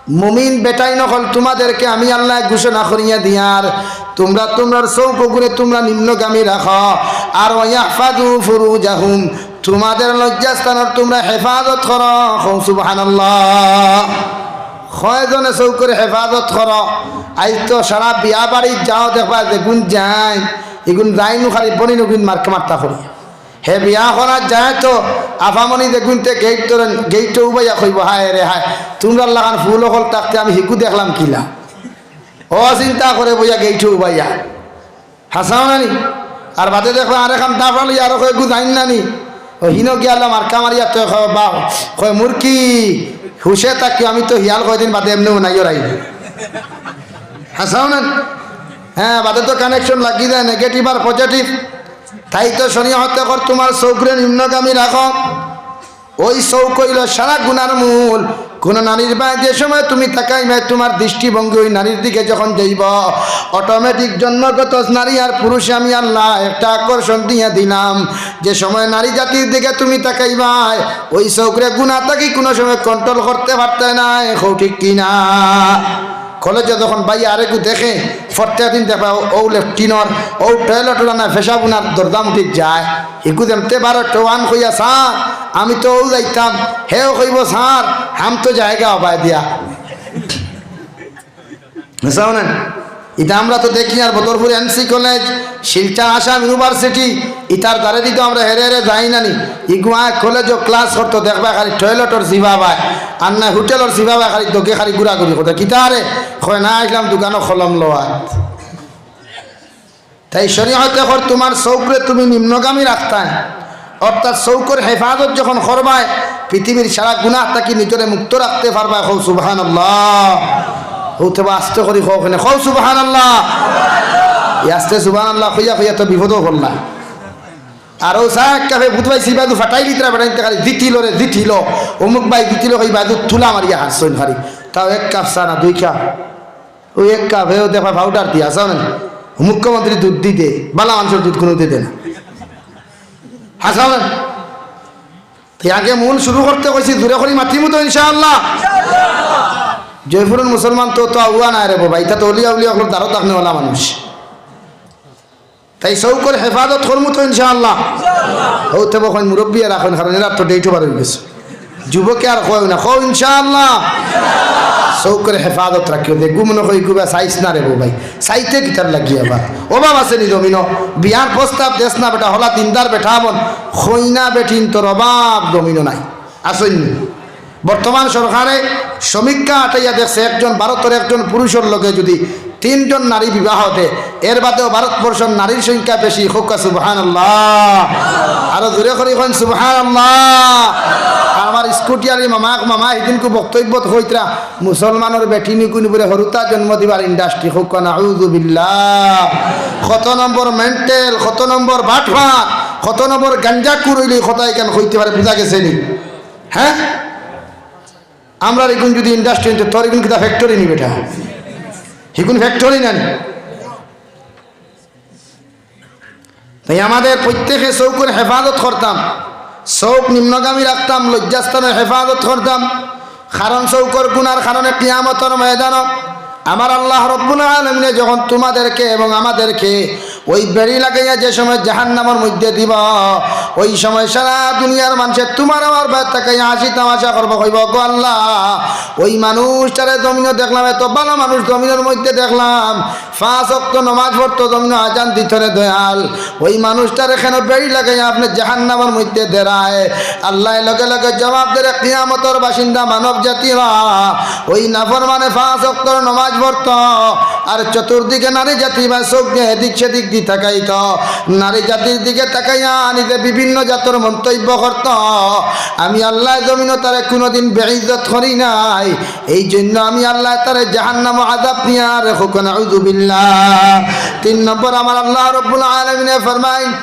মুমিন বেটাইন অকল, তোমাদেরকে আমি আল্লাহ ঘোষণা করিয়া দিয়ার, তোমরা তোমরার চউখ অগুরে তোমরা নিম্নগামী রাখো, আর ওয়া ইয়াহফাযু ফুরুজাহুম, তোমাদের লজ্জাস্থানর তোমরা হেফাজত করো। কও সুবহানাল্লাহ। কয়জনে চউখর হেফাজত করো? আইজ তো সারা বিয়া বাড়িত যাও, দেখবা যেগুন যায়, ইগুন যাইনু খালি বনিন অগুন মার্কা মার্তা করি। হে বিয়া করার যায় তো আফামনি যেগুনতে গেইট ধরেন, গেইটো উবাইয়া কইবো, "হায় রে হায়, তোমরার লাখান ফুল অকল থাকতে আমি হিগু দেখলাম কিলা?" ও চিন্তা করে বইয়া গেইটো উবাইয়া। হাছা না নি? আর বাদে দেখো আরেকখান দাফা লইয়া আরো কয়, "গু যাইন না নি?" ও হিনো গিয়া আল্লাহ মার্কা মারিয়া তো কয়, "বা," কয়, "মুরকি, হুশে থাকিও, আমি তো হিয়াল কয়দিন বাদে এমনেউ নাই ওরাই।" হাছা না নি? হ্যাঁ, বাদে তো কানেকশন লাগি যায়, নেগেটিভ আর পজিটিভ। তাই তো শরীয়তে কর তোমার চউখরে নিম্নগামী রাখো। ওই চউখ অইলো সারা গুনার মূল। কোন নারীর বায় যে সময় তুমি তাকাইবায়, তোমার দৃষ্টিভঙ্গি ওই নারীর দিকে যখন যাইবো, অটোমেটিক জন্মগত নারী আর পুরুষে আমি আল্লাহ একটা আকর্ষণ দিয়া দিলাম। যে সময় নারী জাতির দিকে তুমি তাকাইবায়, ওই চউখরে গুনা থাকি কোনো সময় কন্ট্রোল করতে পারতায় নায়। কও ঠিক কি না? কলেজো যখন ভাইয়ে আরেকগু দেখে, প্রত্যেক দিন দেখবা, ও, ও লেট্রিনর, ও টয়লেটর না পেশাব উনার দরজা মুঠিত যায়। হিগু যেমতে বারো টোয়ান কইয়া, "স্যার, আমি তো ও যাইতাম।" হেও কইবো, "স্যার, হাম তো জায়গা হবায় দিয়া।" বুঝছো না? ইটা আমরা তো দেখি আর বদরপুর এমসি কলেজ, শিলচর আসাম ইউনিভার্সিটি, ইতার দ্বারে দিত আমরা হেরে হেরে যাই না নি। ইগুয়া কলেজো ক্লাস করতো, দেখবা খালি টয়লেটর জিবা বায়, আর না হোটেলর জিবা বায়, খালি দোকে খালি ঘুরাঘুরি করতো। কিতা রে? কয়, "না, আইলাম দোকানো কলম লওয়াত।" তাই শরীয়তে কর তোমার চউখরে তুমি নিম্নগামী রাখতায়, অর্থাৎ চউখর হেফাজত যখন করবায়, পৃথিবীর সারা গুনাহ থাকি নিজরে মুক্ত রাখতে পারবায়। কও সুবহানাল্লাহ। হউতে বা আস্তে করি কও কেনে, কও সুবহানাল্লাহ। এই আস্তে সুবহানাল্লাহ কইয়া কইয়া তো বিপদও করলা। আর ও চা এক কাপে বুধবাই সিবাদু ফাটাই লিতরা বেটাইতে খালি জিতিল রে জিতিল, অমুক ভাই জিতিল, কই বাদু তুলা মারিয়া হারছইন খালি। তাও এক কাপ চা না, দুই কাপ। ওই এক কাপ, হেও দেখবা পাউডার দিয়া, জানো না? মুখ্যমন্ত্রী দুধ দি দে, বালা মানুষর দুধ কোনো দি দে না। হাছা না? তাই আগে মূল শুরু করতে কইছি, জোরে করি মাতিমু তো ইনশাআল্লাহ। জয়পুরর মুসলমান তো, তো আউয়া নাই রে বাবা, ইতা তো অলিয়া উলিয়া অকলর দ্বারো থাকনেওয়ালা মানুষ। তাই চউখর হেফাজত করমু তো ইনশাআল্লাহ। হউতে বখন মুরব্বী রাখইন, কারণ এরা তো ডেট ওভার হয়ে গেছে। যুবকে আর কয় না, কও ইনশাআল্লাহ। চউখর হেফাজত রাখিও, দেখবো মনে হয় গুবা চাইস না রে বউ ভাই, চাইতে কিতার লাগি আবার। অভাব আছে নি জমিনো? বিয়ার প্রস্তাব দেস না বেটা, হলা দিনদার বেটা বন, কইনা বেটিন তোর অভাব জমিনো নাই, আসইন নি? বর্তমান সরকারে সমীক্ষা আটাইয়া দেখছে, একজন ভারতর একজন পুরুষর লগে যদি তিনজন নারী বিবাহ দে, এর বাদেও ভারতবর্ষর নারীর সংখ্যা বেশি। কউক্কা সুবহানাল্লাহ। আরো জোরে করি কইন সুবহানাল্লাহ। আর আমার স্কুটিয়ারি মামা, মামা হিদিনকু বক্তব্যত কইতরা, মুসলমানর বেটিনিকুন বুলে হুরুতা জন্ম দিবার ইন্ডাস্ট্রি। কউক্কা নাউজুবিল্লাহ। কত নম্বর মেন্টাল, কত নম্বর বাটপার, কত নম্বর গাঞ্জাখুর অইলে কথা ইখান কইতে পারে, বুঝা গেছে নি? হ্যাঁ, আমরার ইগুন যদি ইন্ডাস্ট্রি অইতো, তোর ইগুন কিতা ফ্যাক্টরি নি বেটা? হিগুন ফ্যাক্টরি না নি? তাই আমাদের প্রত্যেকে চউখর হেফাজত করতাম, চউখ নিম্নগামী রাখতাম, লজ্জাস্থানর হেফাজত করতাম। কারণ চউখর গুনার কারণে কিয়ামতর ময়দানো আমার আল্লাহ রব্বুল আলামিনে যখন তোমাদেরকে এবং আমাদেরকে ওই বেড়ি লাগাইয়া যে সময় জাহান্নামর মধ্যে দিবা, ওই সময় সারা দুনিয়ার মানষে তুমার আমার বায় তাকাইয়া হাসি তামাশা করবো, কইবো, "গো আল্লাহ, ওই মানুষটারে জমিনো দেখলাম, এত ভালা মানুষ জমিনর মধ্যে দেখলাম, পাঁচ ওয়াক্ত নমাজ পড়তো, জমিনো আজান দিতো রে দয়াল, ওই মানুষটারে কেনে বেড়ি লাগাইয়া আপনে জাহান্নামর মধ্যে দেরায়?" আল্লায় লগে লগে জবাব দেরে, "কিয়ামতর বাসিন্দা মানব জাতিরা, ওই নাফরমানে পাঁচ ওয়াক্তর নমাজ পড়তো, আর চতুর্দিকে নারী জাতি বা চোখ দিয়া এদিক সেদিক দি তাকাইতো, নারী জাতির দিকে তাকাইয়া নিজে বিভিন্ন জাতর মন্তব্য করতো। আমি আল্লায় জমিনো তারে কুনুদিন বেইজ্জত করি নাই, এই জন্য আমি আল্লায় তারে জাহান্নামো আযাব দিয়ার।" কউক্কা নাউযুবিল্লাহ। তিন নম্বর, আমার আল্লাহ রব্বুল আলামিনে ফরমাইন,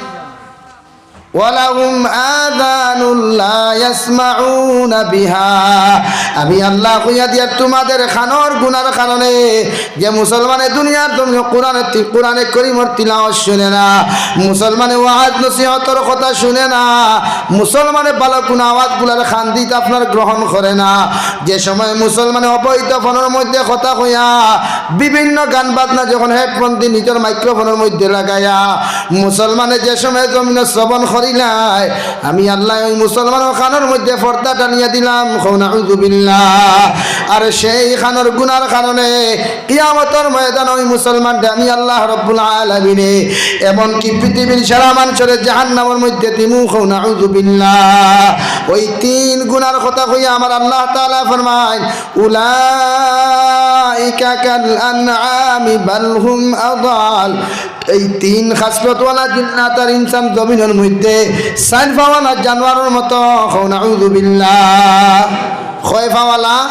"ওয়ালাহুম আযানুন লা ইয়াসমাউনা বিহা।" আমি আল্লায় কইয়া দিয়ার তুমাদের কানর গুনার কারণে, যে মুসলমানে দুনিয়ার জমিনো কোরআনে তি-, কোরআনে করিমর তিলাওয়াত শুনে না, মুসলমানে ওয়াজ নসিহতর কথা শুনে না, মুসলমানে ভালা কুনু আওয়াজগুলার কান দিত আপনার গ্রহণ করে না, যে সময় মুসলমানে অবৈধ ফোনর মধ্যে কথা কইয়া, বিভিন্ন গান বাজনা যখন হেডফোন দি নিজর মাইক্রোফোনর মধ্যে লাগাইয়া, মুসলমানে যে সময় জমিনো শ্রবণ করিলায়, আমি আল্লায় ওই মুসলমানর কানর মধ্যে পর্দা টানিয়া দিলাম, কউক্কা নাউযুবিল্লাহ। আর সেই কানর গুনার কারণে কিয়ামতর ময়দানো ওই মুসলমানরে আমি আল্লাহ রব্বুল আলামিনে এমনকি পৃথিবীর সারা মানষরে জাহান্নামর মধ্যে দিমু, কউক্কা নাউযুবিল্লাহ। ওই তিন গুনার কথা কইয়া আমার আল্লাহ তাআলায় ফরমাইন, "উলাইকা কাল আনআমি বাল হুম আদাল।" এই তিন খাসলতওয়ালা জিন্নাত আর ইনসান জমিনর মধ্যে চাইর পাওয়ালা জানোয়ারর মতো, কউক্কা নাউযুবিল্লাহ। কয় পাওয়ালা?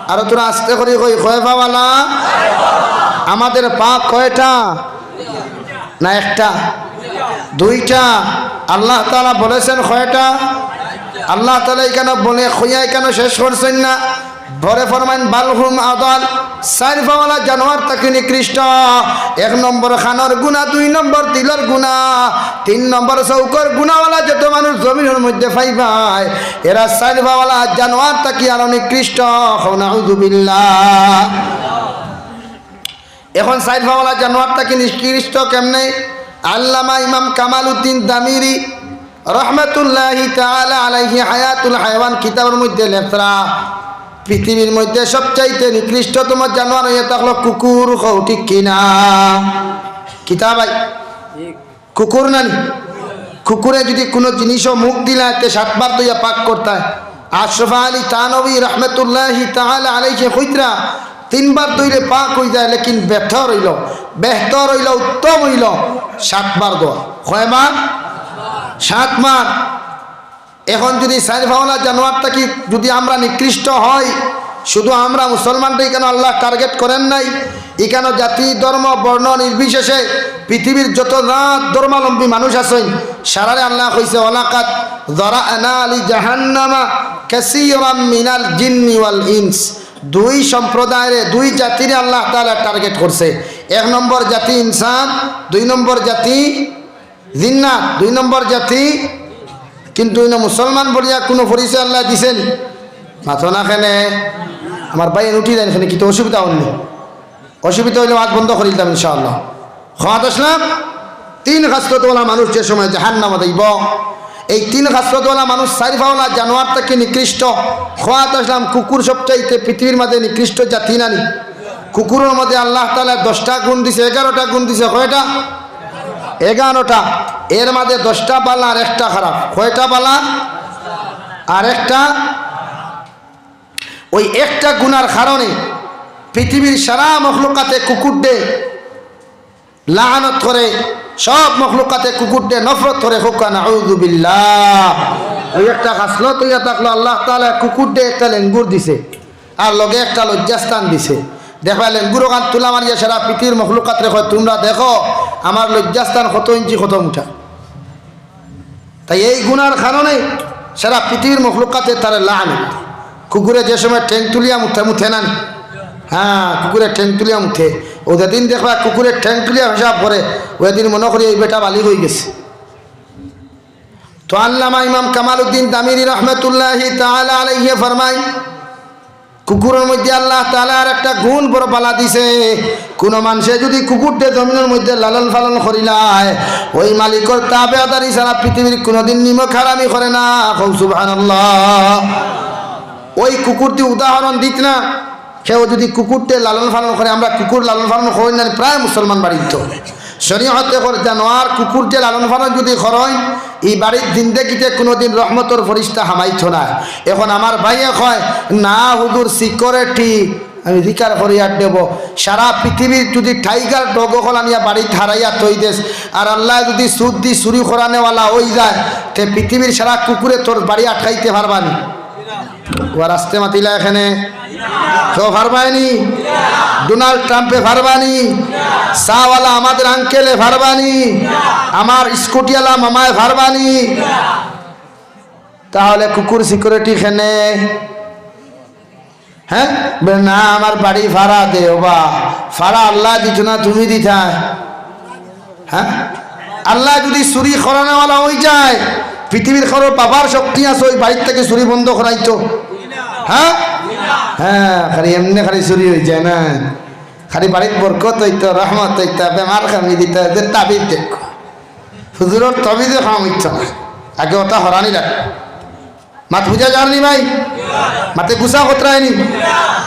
আরো থুড়া আস্তে করি কই, কয় পাওয়ালা? আমাদের পা কয়টা? না একটা? দুইটা। আল্লাহ তাআলা বলেছেন কয়টা? আল্লাহ তাআলা ইখানো বলে, কইয়া ইখানো শেষ করছইন না। পরে ফরমাইন, "বাল হুম আদাল", চাইর পাওয়ালা জানোয়ার থাকি নিকৃষ্ট। এক নম্বর কানর গুনা, দুই নম্বর দিলর গুনা, তিন নম্বর চউখর গুনাওয়ালা যত মানুষ জমিনর মধ্যে পাইবায়, এরা চাইর পাওয়ালা জানোয়ার থাকি আরো নিকৃষ্ট। কউক্কা নাউযুবিল্লাহ। এখন চাইর পাওয়ালা জানোয়ার থাকি নিকৃষ্ট কেমনে? আল্লামা ইমাম কামালউদ্দিন দামিরি রহমাতুল্লাহি তাআলা আলাইহি হায়াতুল হায়াওয়ান কিতাবর মধ্যে লেখরা, পৃথিবীর মধ্যে সবচাইতে নিকৃষ্টতম জানোয়ার অইয়া থাকলো কুকুর, কও ঠিক কি না? কিতা ভাই? কুকুর না নি? কুকুরে যুদি কুনু জিনিসো মুখ দিলায়, তে সাতবার ধইয়া পাক করতায়। আশরাফ আলী থানভী রহমাতুল্লাহি তাআলা আলাইহি কইতরা, তিনবার ধইলে পাক অইযায়, লেকিন বেহতর অইলো, বেহতর অইলো, উত্তম অইলো সাতবার ধওয়া। কয়বার? সাতবার। এখন যুদি চাইর পাওয়ালা জানোয়ার থাকি যুদি আমরা নিকৃষ্ট অই, শুধু আমরা মুসলমানরে ইখানো আল্লায় target করেন নাই, ইখানো জাতি, ধর্ম, বর্ণ নির্বিশেষে পৃথিবীর যত জাত ধর্মাবলম্বী মানুষ আছইন, সারারে আল্লায় কইছে, "ওয়ালাকাদ যারা'না লি জাহান্নামা কাসীরাম মিনাল জিন্নি ওয়াল ইনস।" দুই সম্প্রদায়রে, দুই জাতিরে আল্লাহ তাআলা target করছে। এক নম্বর জাতি ইনসান, দুই নম্বর জাতি জিন্নাত, দুই নম্বর জাতি। কিন্তু ইনো মুসলমান বলিয়া কুনু পরিচয় আল্লায় দিছে নি? মাতো না কেনে? আমার ভাইয়াইন উঠি যাইন কেনে, কিতা অসুবিধা অর নি? অসুবিধা অইলে ওয়াজ বন্ধ করি দিতাম ইনশাআল্লাহ। কওয়াত আছলাম, তিন খাসলতওয়ালা মানুষ যে সময় জাহান্নামো যাইবো, এই তিন খাসলতওয়ালা মানুষ চাইর পাওয়ালা জানোয়ার থাকি নিকৃষ্ট। কওয়াত আছলাম, কুকুর সবচাইতে পৃথিবীর মাঝে নিকৃষ্ট জাতি না নি? কুকুরর মধ্যে আল্লাহ তাআলায় দশটা গুণ দিছে, এগারোটা গুণ দিছে, কয়টা? এগারোটা। এর মাঝে দশটা ভালা আর একটা খারাপ। কয়টা ভালা? আর একটা। ওই একটা গুনার কারণে পৃথিবীর সারা মখলুকাতে কুকুররে লানত করে, সব মখলুকাতে কুকুররে নফরত করে, কউক্কা নাউযুবিল্লাহ। ওই একটা খাসলত অইয়া থাকলো, আল্লাহ তাআলায় কুকুররে একটা লেঙ্গুর দিছে। আর লগে একটা লজ্জাস্থান দিছে। দেখবা, লেঙ্গুর অখান তুলা মারিয়া সারা পৃথিবীর মখলুকাতরে কয়, "তুমরা দেখো, আমার লজ্জাস্থান কত ইঞ্চি, কত মুটা।" তাই এই গুনার কারণে সারা পৃথিবীর মখলুকাতে তারে লানত। কুকুরে যে সময় ঠেং তুলিয়া মুতে, মুতে না নি? হ্যাঁ, কুকুরে ঠেং তুলিয়া মুতে। অউ যেদিন দেখবা কুকুরে ঠেং তুলিয়া পেশাব করে, অউ দিন মনো করি এই বেটা বালিগ অইগেছে। তো আল্লামা ইমাম কামালউদ্দিন দামিরি রহমাতুল্লাহি তাআলা আলাইহি ফরমাইন, কুকুরর মধ্যে আল্লাহ তাআলার একটা গুণ বড় বালা দিছে। কুনু মানষে যুদি কুকুররে জমিনর মধ্যে লালন পালন করিলায়, ওই মালিকর তাবেদারি ছাড়া পৃথিবীর কুনুদিন নিমক হারামি করে না। কও সুবহানাল্লাহ। ওই কুকুরদি উদাহরণ দিত না, কেউ যুদি কুকুররে লালন পালন করে, আমরা কুকুর লালন পালন করি না, প্রায় মুসলমান বাড়িত তো শরীয়তে কর জানোয়ার কুকুররে লালন পালন যুদি করইন, ই বাড়িত জিন্দেগিতে কুনুদিন রহমতর ফিরিস্তা হামাইতো না। এখন আমার ভাইয়ে কয়, "না হুজুর, সিকিউরিটি।" আমি জিকার করি আর দেব, সারা পৃথিবীর যুদি টাইগার ডগ অকল আনিয়া বাড়িত হারাইয়া থই দেস, আর আল্লায় যুদি সুদ দি চুরি করানেওয়ালা অই যায়, তে পৃথিবীর সারা কুকুরে তোর বাড়ি আটকাইতে পারবা নি? ওরা আসতে মাতিলা এখানে। কেউ পারবায়নি? ডোনাল্ড ট্রাম্পে পারবানি? চাওয়ালা আমাদের আঙ্কেলে পারবানি? আমার স্কুটিওয়ালা মামায় পারবানি? তাহলে কুকুর সিকিউরিটি কেনে? হ্যাঁ, বলে, "না, আমার বাড়ি ভাড়া দে, ওবা, ভাড়া আল্লায় দিত না, তুমি দিতা।" হ্যাঁ, আল্লায় যুদি চুরি করানেওয়ালা অই যায়, পৃথিবীর কারো বাবার শক্তি আছে ওই বাড়ির থাকি চুরি বন্ধ করাইতো? হ্যাঁ, হ্যাঁ, খালি এমনে খালি চুরি অই যায় না, খালি বাড়িত বরকত অইতো, রহমত অইতো, বেমার কমি দিত, যে তাবিজ দেখো, হুজুরর তাবিজে কাম অইতো না, আগে ওটা হরানি লাগবে। মাত বুঝা যার নি ভাই? মাতে গুছা খতরায় নি?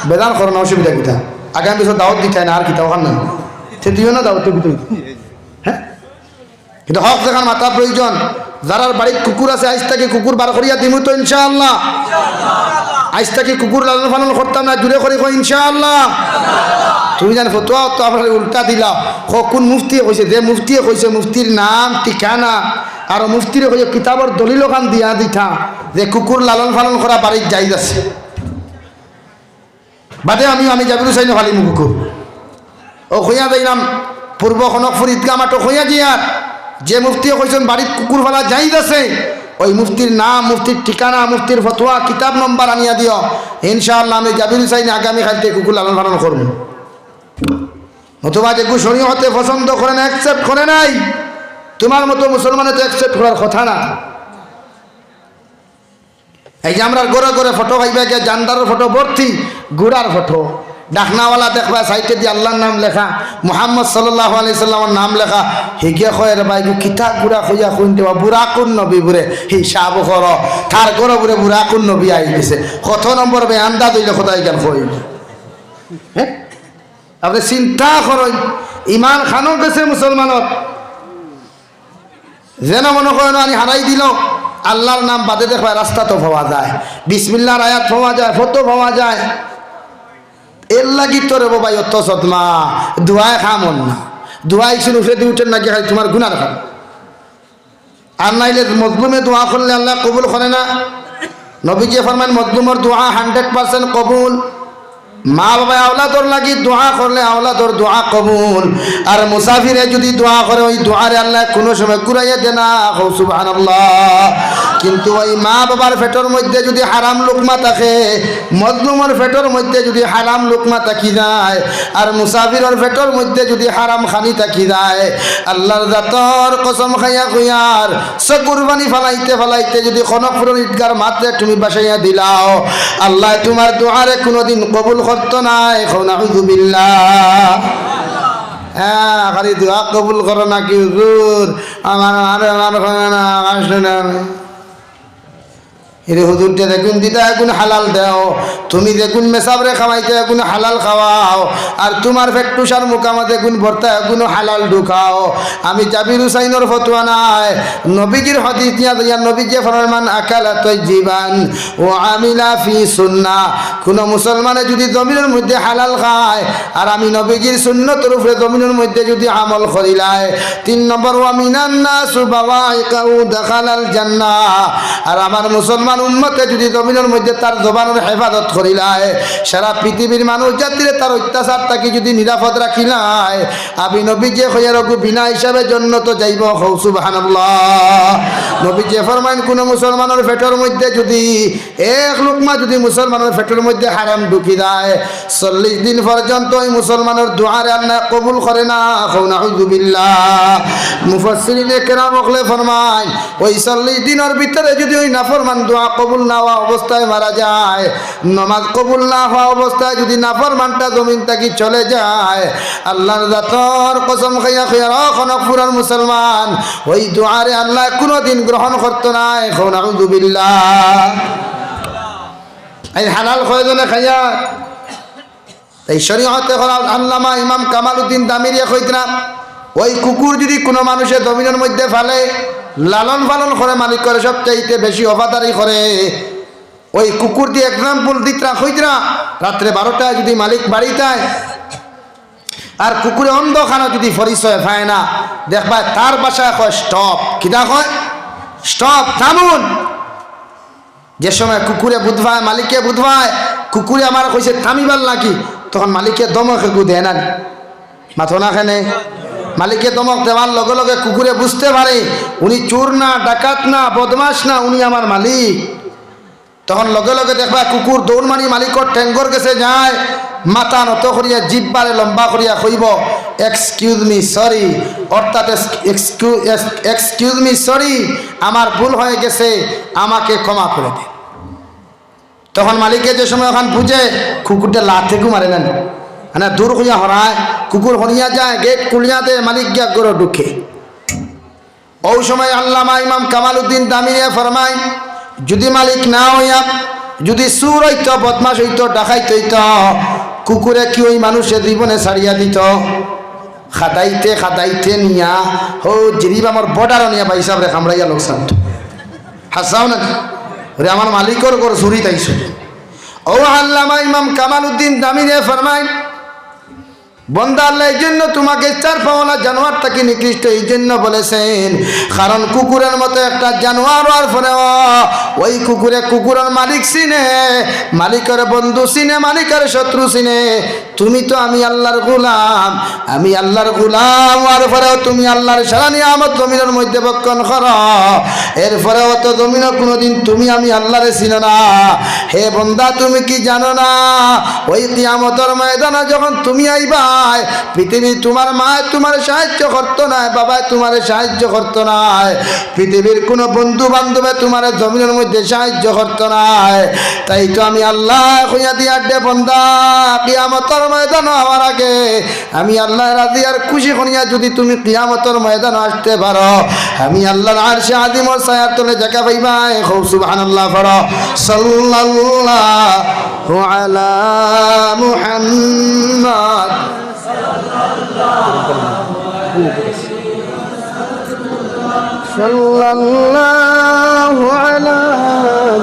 বেজান করো না, অসুবিধা কিতা? আগামী বছর দাওয়াত দিতে হয় না, আর কিতা ওখান না? সে দিও না দাওয়াত, তো দিতে হইতো। হ্যাঁ? কিন্তু হক যেখান মাতা প্রয়োজন, যারার বাড়িত কুকুর আছে, আইজ থাকি কুকুর বার করিয়া দিমু তো ইনশাআল্লাহ। আইজ থাকি কুকুর লালন পালন করতাম না, জুরে করি কই ইনশাআল্লাহ। তুমি জানো ফতোয়া তো আপনার উল্টা দিলা, ক-, কোন মুফতিয়ে কইছে, যে মুফতিয়ে কইছে, মুফতির নাম, ঠিকানা, আর মুফতিরে কইয়া কিতাবর দলিল ওখান দিয়া দিতা যে কুকুর লালন পালন করা বাড়িত জায়েজ আছে। বাদে আমি, আমি জাবির হুসাইন ফালিমু কুকুর। ও কইয়া যাইলাম পূর্ব কনকপুর ঈদগাহ মাঠো কইয়া যাইয়ার যে মুফতিয়ে কইছইন বাড়িত কুকুর পালা জায়েজ আছে, ওই মুফতির নাম, মুফতির ঠিকানা, মুফতির ফতোয়া, কিতাব নম্বর আনিয়া দিও। ইনশাআল্লাহ আমি জাবির হুসাইন আগামী কাইলতে কুকুর লালন পালন করমু। নতুবা যেগু শরীয়তে পছন্দ করে না, অ্যাকসেপ্ট করে নাই, তোমার মতো মুসলমানে তো অ্যাকসেপ্ট করার কথা না। এই যে আমরার ঘরে ঘরে ফটো পাইবা গিয়া, জান্ডারর ফটো ভর্তি, ঘুড়ার ফটো, ডাকনাওয়ালা দেখবা সাইডে দি আল্লাহর নাম লেখা, মুহাম্মদ সাল্লাল্লাহু আলাইহি সাল্লামর নাম লেখা। হিগে কয়, "রে ভাই, গো কিতা ঘুড়া কইয়া কইন দেবা, বুরাকুন নবী বুরে হিসাব করো, তার ঘরো বুরে বুরাকুন নবী আই গেছে।" কত নম্বর বেআন্দাজ অইলে খোদাই গান কই? হ্যাঁ? আপনে চিন্তা করইন, ইমান খানো গেছে মুসলমানর। যেন মনো করইন আনি হারাই দিল, আল্লাহর নাম বাদে দেখবা রাস্তাত পাওয়া যায়, বিসমিল্লাহর আয়াত পাওয়া যায়, ফটো পাওয়া যায়। এর লাগি তো রে বাবা অত সদমা, দোয়ায় কাম অর না। দোয়ায় শুনু ফেদি উঠের নাকি খালি তোমার গুনার কাম। আর নাইলে মজলুমে দোয়া করলে আল্লায় কবুল করে না। নবীজি ফরমাইন, মজলুমর দোয়া হান্ড্রেড পার্সেন্ট কবুল। মা বাবায় আওলাদর লাগি দোয়া করলে আওলাদর দোয়া কবুল। আর মুসাফিরে যুদি দোয়া করে, ওই দোয়ারে আল্লায় কুনু সময় ঘুরাইয়া দেয় না। কও সুবহানাল্লাহ। কিন্তু ওই মা বাবার পেটর মধ্যে যুদি হারাম লুকমা থাকে, মজলুমর পেটর মধ্যে যুদি হারাম লুকমা থাকি যায়, আর মুসাফিরর পেটর মধ্যে যুদি হারাম খানি থাকি যায়, আল্লাহর জাতর কসম খাইয়া কইয়ার, চকুর পানি ফালাইতে ফালাইতে যুদি কনকপুরর ঈদগাহর মাঠে তুমি ভাসাইয়া দিলাও, আল্লায় তোমার দোয়ারে কুনুদিন কবুল করতো নায়। কও নাউজুবিল্লাহ। হ্যাঁ, খালি দোয়া কবুল করো নাকি হুজুর? আমার, আমার, আমার, আমার, আমার, আমার, আমার, এরে হুজুর, যে যেগুন দিতা এগুন হালাল দেও, তুমি যেগুন মেসাবরে খাওয়াইতা এগুন হালাল খাওয়াও, আর তোমার ফেট্টুসার মুকামা যেগুন ভরতা এগুন হালাল ঢুকাও। আমি জাবির হুসাইনর ফতোয়া নায়, নবীজির হাদিস দিয়া যাইয়া নবীজিয়ে ফরমান, "মান আকালা তাইয়িবান ওয়া আমিলা ফি সুন্নাহ।" কুনু মুসলমানে যুদি জমিনর মধ্যে হালাল খায়, আর আমি নবীজির সুন্নতর উপরে জমিনর মধ্যে যুদি আমল করিলায়, তিন নম্বর, "ওয়া মিনান নাসু বাওয়াইকাহু দাখালাল জান্নাহ।" আর আমার মুসলমান উম্মতে যুদি জমিনর মধ্যে তার জবানর হেফাজত করিলায়, সারা পৃথিবীর মানুষ জাতিরে তার অত্যাচার থাকি যুদি নিরাপদ রাখিলায়, আমি নবীজিয়ে কইয়ার অগু বিনা হিসাবে জন্নতো যাইবো। কও সুবহানাল্লাহ। নবীজিয়ে ফরমাইন, কুনু মুসলমানর পেটর মধ্যে যুদি এক লুকমা যুদি মুসলমানর পেটর মধ্যে হারাম ঢুকি যায়, চল্লিশ দিন পর্যন্ত ওই মুসলমানর দোয়ারে আল্লায় কবুল করে না। কও নাউজুবিল্লাহ। মুফাসসিরিনে কেরাম অকলে ফরমাইন, ওই চল্লিশ দিনর ভিতরে যুদি ওই নাফরমান দোয়া কবুল না হওয়া অবস্থায় মারা যায়, নমাজ কবুল না হওয়া অবস্থায় যুদি নাফরমানটা জমিন থাকি চলে যায়, আল্লার জাতর কসম খাইয়া কইয়ার, ও খনকপুরর মুসলমান, ওই দোয়ারে আল্লায় কুনুদিন গ্রহণ করতো নায়। কও নাউজুবিল্লাহ। এই হালাল কয়জনে খাইয়া এই শরীয়তে করা আল্লামা ইমাম কামালউদ্দিন দামিরিয়ে কইতরা, ওই কুকুর যুদি কুনু মানুষে জমিনর মধ্যে ফালে, লালন পালন করে, মালিকর সবচাইতে বেশি ওফাদারি করে, ওই কুকুর দি example দিতরা, কইতরা, রাত্রে বারোটায় যুদি মালিক বাড়িত আয়, আর কুকুরে অন্ধকারো যুদি পরিচয় পায় না, দেখবায় তার ভাষায় কয়, "Stop।" কিতা কয়? "Stop, থামুন।" যে সময় কুকুরে বুঝ পায়, মালিকে বুঝ পায়, কুকুরে আমারে কইছে থামিবার লাগি, তখন মালিকে ধমক এগু দেয় না নি? মাতো না কেনে? মালিকে ধমক দেওয়ার লগে লগে কুকুরে বুঝতে পারে, উনি চোর না, ডাকাত না, বদমাশ না, উনি আমার মালিক। তখন লগে লগে দেখবায় কুকুর দৌড় মারি মালিকর ঠেঙ্গর গেছে যায়, মাথা নত করিয়া জিব্বারে লম্বা করিয়া কইবো, "Excuse me, sorry," অর্থাৎ, "Ex-, excuse, ex-, excuse me, sorry, আমার ভুল হয়ে গেছে, আমাকে ক্ষমা করে দিন।" তখন মালিকে যে সময় অখান বুঝে, কুকুরটা লাথ এগু মারে না, মানে দূর কইয়া হরায়, কুকুর হরিয়া যায়, গেট খুলিয়া দে, মালিক গিয়া ঘরো ঢুকে। ওই সময় আল্লামা ইমাম কামালউদ্দিন দামিরিয়ে ফরমায়, যুদি মালিক না অইয়া, যুদি চুর অইতো, বদমাশ অইতো, ডাকাইত অইতো, কুকুরে কি ওই মানুষে জীবনে ছাড়িয়া দিতো? খাদাইতে খাদাইতে নিয়া, হো জিরিবামর বর্ডারো নিয়া ভাইসাবরে কামড়াইয়া লোকসান তো। হাছাও না? ওরে আমার মালিকর ঘর চুরিত আইছো। ও আল্লামা ইমাম কামালউদ্দিন দামিরিয়ে ফরমায়, বন্দা, আল্লায় এই জন্য তোমাকে চার পাওয়ালা জানোয়ার থাকি নিকৃষ্ট এই জন্য বলেছেন, কারণ কুকুরের মতো একটা জানোয়ার অওয়ার পরেও ওই কুকুরে কুকুরর মালিক চিনে, মালিকর বন্ধু চিনে, মালিকর শত্রু চিনে। তুমি তো আমি আল্লার গোলাম, আমি আল্লার গোলাম অওয়ার পরেও তুমি আল্লার সারা নিয়ামত জমিনর মধ্যে ভক্ষণ করো, এরপরেও তো জমিনো কুনুদিন তুমি আমি আল্লারে চিনো না। হে বন্দা, তুমি কি জানো না ওই কিয়ামতর ময়দানো যখন তুমি আইবায়, পৃথিবীর তোমার মায় তোমারে সাহায্য করতো নায়, বাবায় তোমারে সাহায্য করতো নায়, পৃথিবীর কুনু বন্ধু বান্ধবে তোমারে জমিনর মধ্যে সাহায্য করতো নায়। তাই তো আমি আল্লায় কইয়া দিয়ার দে বন্দা, কিয়ামতর ময়দানো আমার আগে আমি আল্লায় রাজি আর খুশি করিয়া যুদি তুমি কিয়ামতর ময়দানো আসতে পারো, আমি আল্লার আরশে আজিমর ছায়ার তলে জাগা পাইবায়। কও সুবহানাল্লাহ পড়ো। সাল্লাল্লাহু আলা মুহাম্মদ। সাল্লাল্লাহু আলা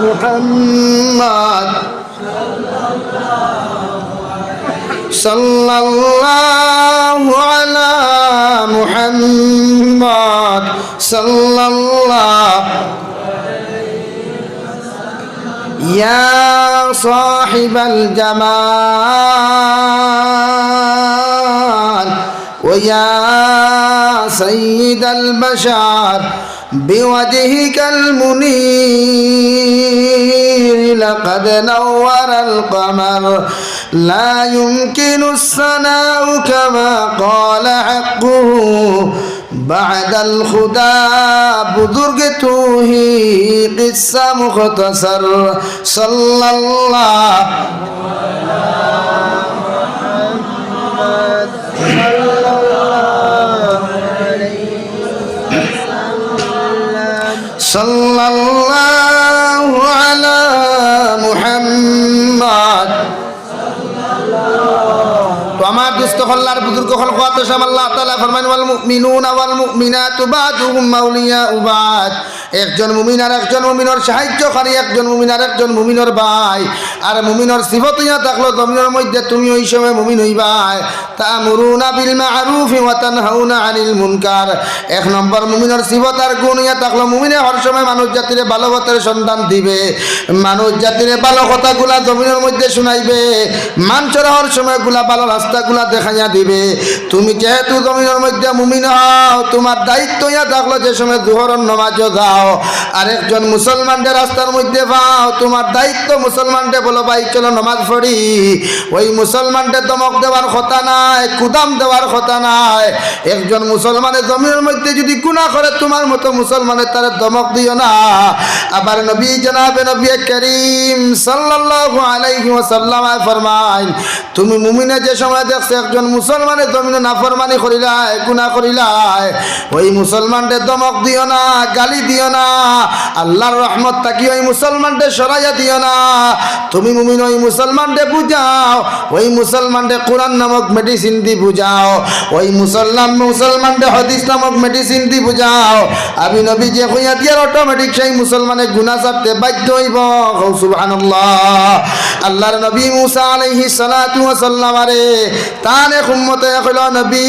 মুহাম্মদ। সাল্লাল্লাহু আলা মুহাম্মদ। সাল্লাল্লাহু ইয়া সাহিবাল জামাল ওয়া ইয়া সাইয়্যিদাল বাশার বিওয়াজহিকাল মুনীর লাকাদ নাওয়ারাল কামার লা ইউমকিনুস সানাউ কামা ক্বালা হাক্কুহু বা'দাল খুদা বুজুর্গ তু হি কিসসা মুখতাসার। সাল্লাল্লাহু সাল্লাল্লাহু আলা মুহাম্মদ। তো আমার দোস্ত অকল, আল্লার বুজুর্গ অকল, কওয়াত চাম, আল্লাহ তাআলা ফরমাইন, "ওয়াল মুমিনুনা ওয়াল মুমিনাতু বাদুহুম আউলিয়াউ বাদ।" একজন মুমিন আর একজন মুমিনর সাহায্যকারী, একজন মুমিন আর একজন মুমিনর ভাই। আর মুমিনর সিফত অইয়া থাকলো, জমিনর মধ্যে তুমি ওই সময় মুমিন অইবায়। তা'মুরুনা বিল মা'রুফি ওয়া তানহাউনা আনিল মুনকার। এক নম্বর মুমিনর সিফত আর গুণ অইয়া থাকলো, মুমিনে হর সময় মানুষ জাতিরে ভালো পথর সন্ধান দিবে, মানুষ জাতিরে ভালো কথাগুলা জমিনর মধ্যে শুনাইবে, মানষরে হর সময় গুলা ভালো রাস্তাগুলা দেখাইয়া দিবে। তুমি যেহেতু জমিনর মধ্যে মুমিন অও, তোমার দায়িত্ব অইয়া থাকলো যে সময় জোহরর নমাজো যাও, আরেকজন মুসলমানরে রাস্তার মধ্যে পাও, তুমার দায়িত্ব মুসলমানরে বলো, "ভাই, চলো নমাজ পড়ি।" ওই মুসলমানরে ধমক দেওয়ার কথা নায়, কুদাম দেওয়ার কথা নায়। একজন মুসলমানে জমিনর মধ্যে যুদি গুনা করে, তুমার মতো মুসলমানে তারে ধমক দিও না। আবার নবী, জনাবে নবী করিম সাল্লাল্লাহু আলাইহি ওয়াসাল্লামে ফরমাইন, তুমি মুমিনে যে সময় দেখছো একজন মুসলমানে জমিনো নাফরমানি করিলায়, গুনা করিলায়, ওই মুসলমানরে ধমক দিও না, গালি দিও না, আল্লাহর রহমত থাকি ওই মুসলমানরে সরাইয়া দিও না। তুমি মুমিন ওই মুসলমানরে বুঝাও, ওই মুসলমানরে কোরআন নামক মেডিসিন দি বুঝাও, ওই মুসলমান, মুসলমানরে হাদিস নামক মেডিসিন দি বুঝাও। আমি নবী যে কইয়া দিয়ার অটোমেটিক সেই মুসলমানে গুনা ছাড়তে বাধ্য অইবো। কও সুবহানাল্লাহ। আল্লাহর নবী মুসা আলাইহিস সালাতু ওয়াস সালামরে তান এক উম্মতে কইল, "নবী,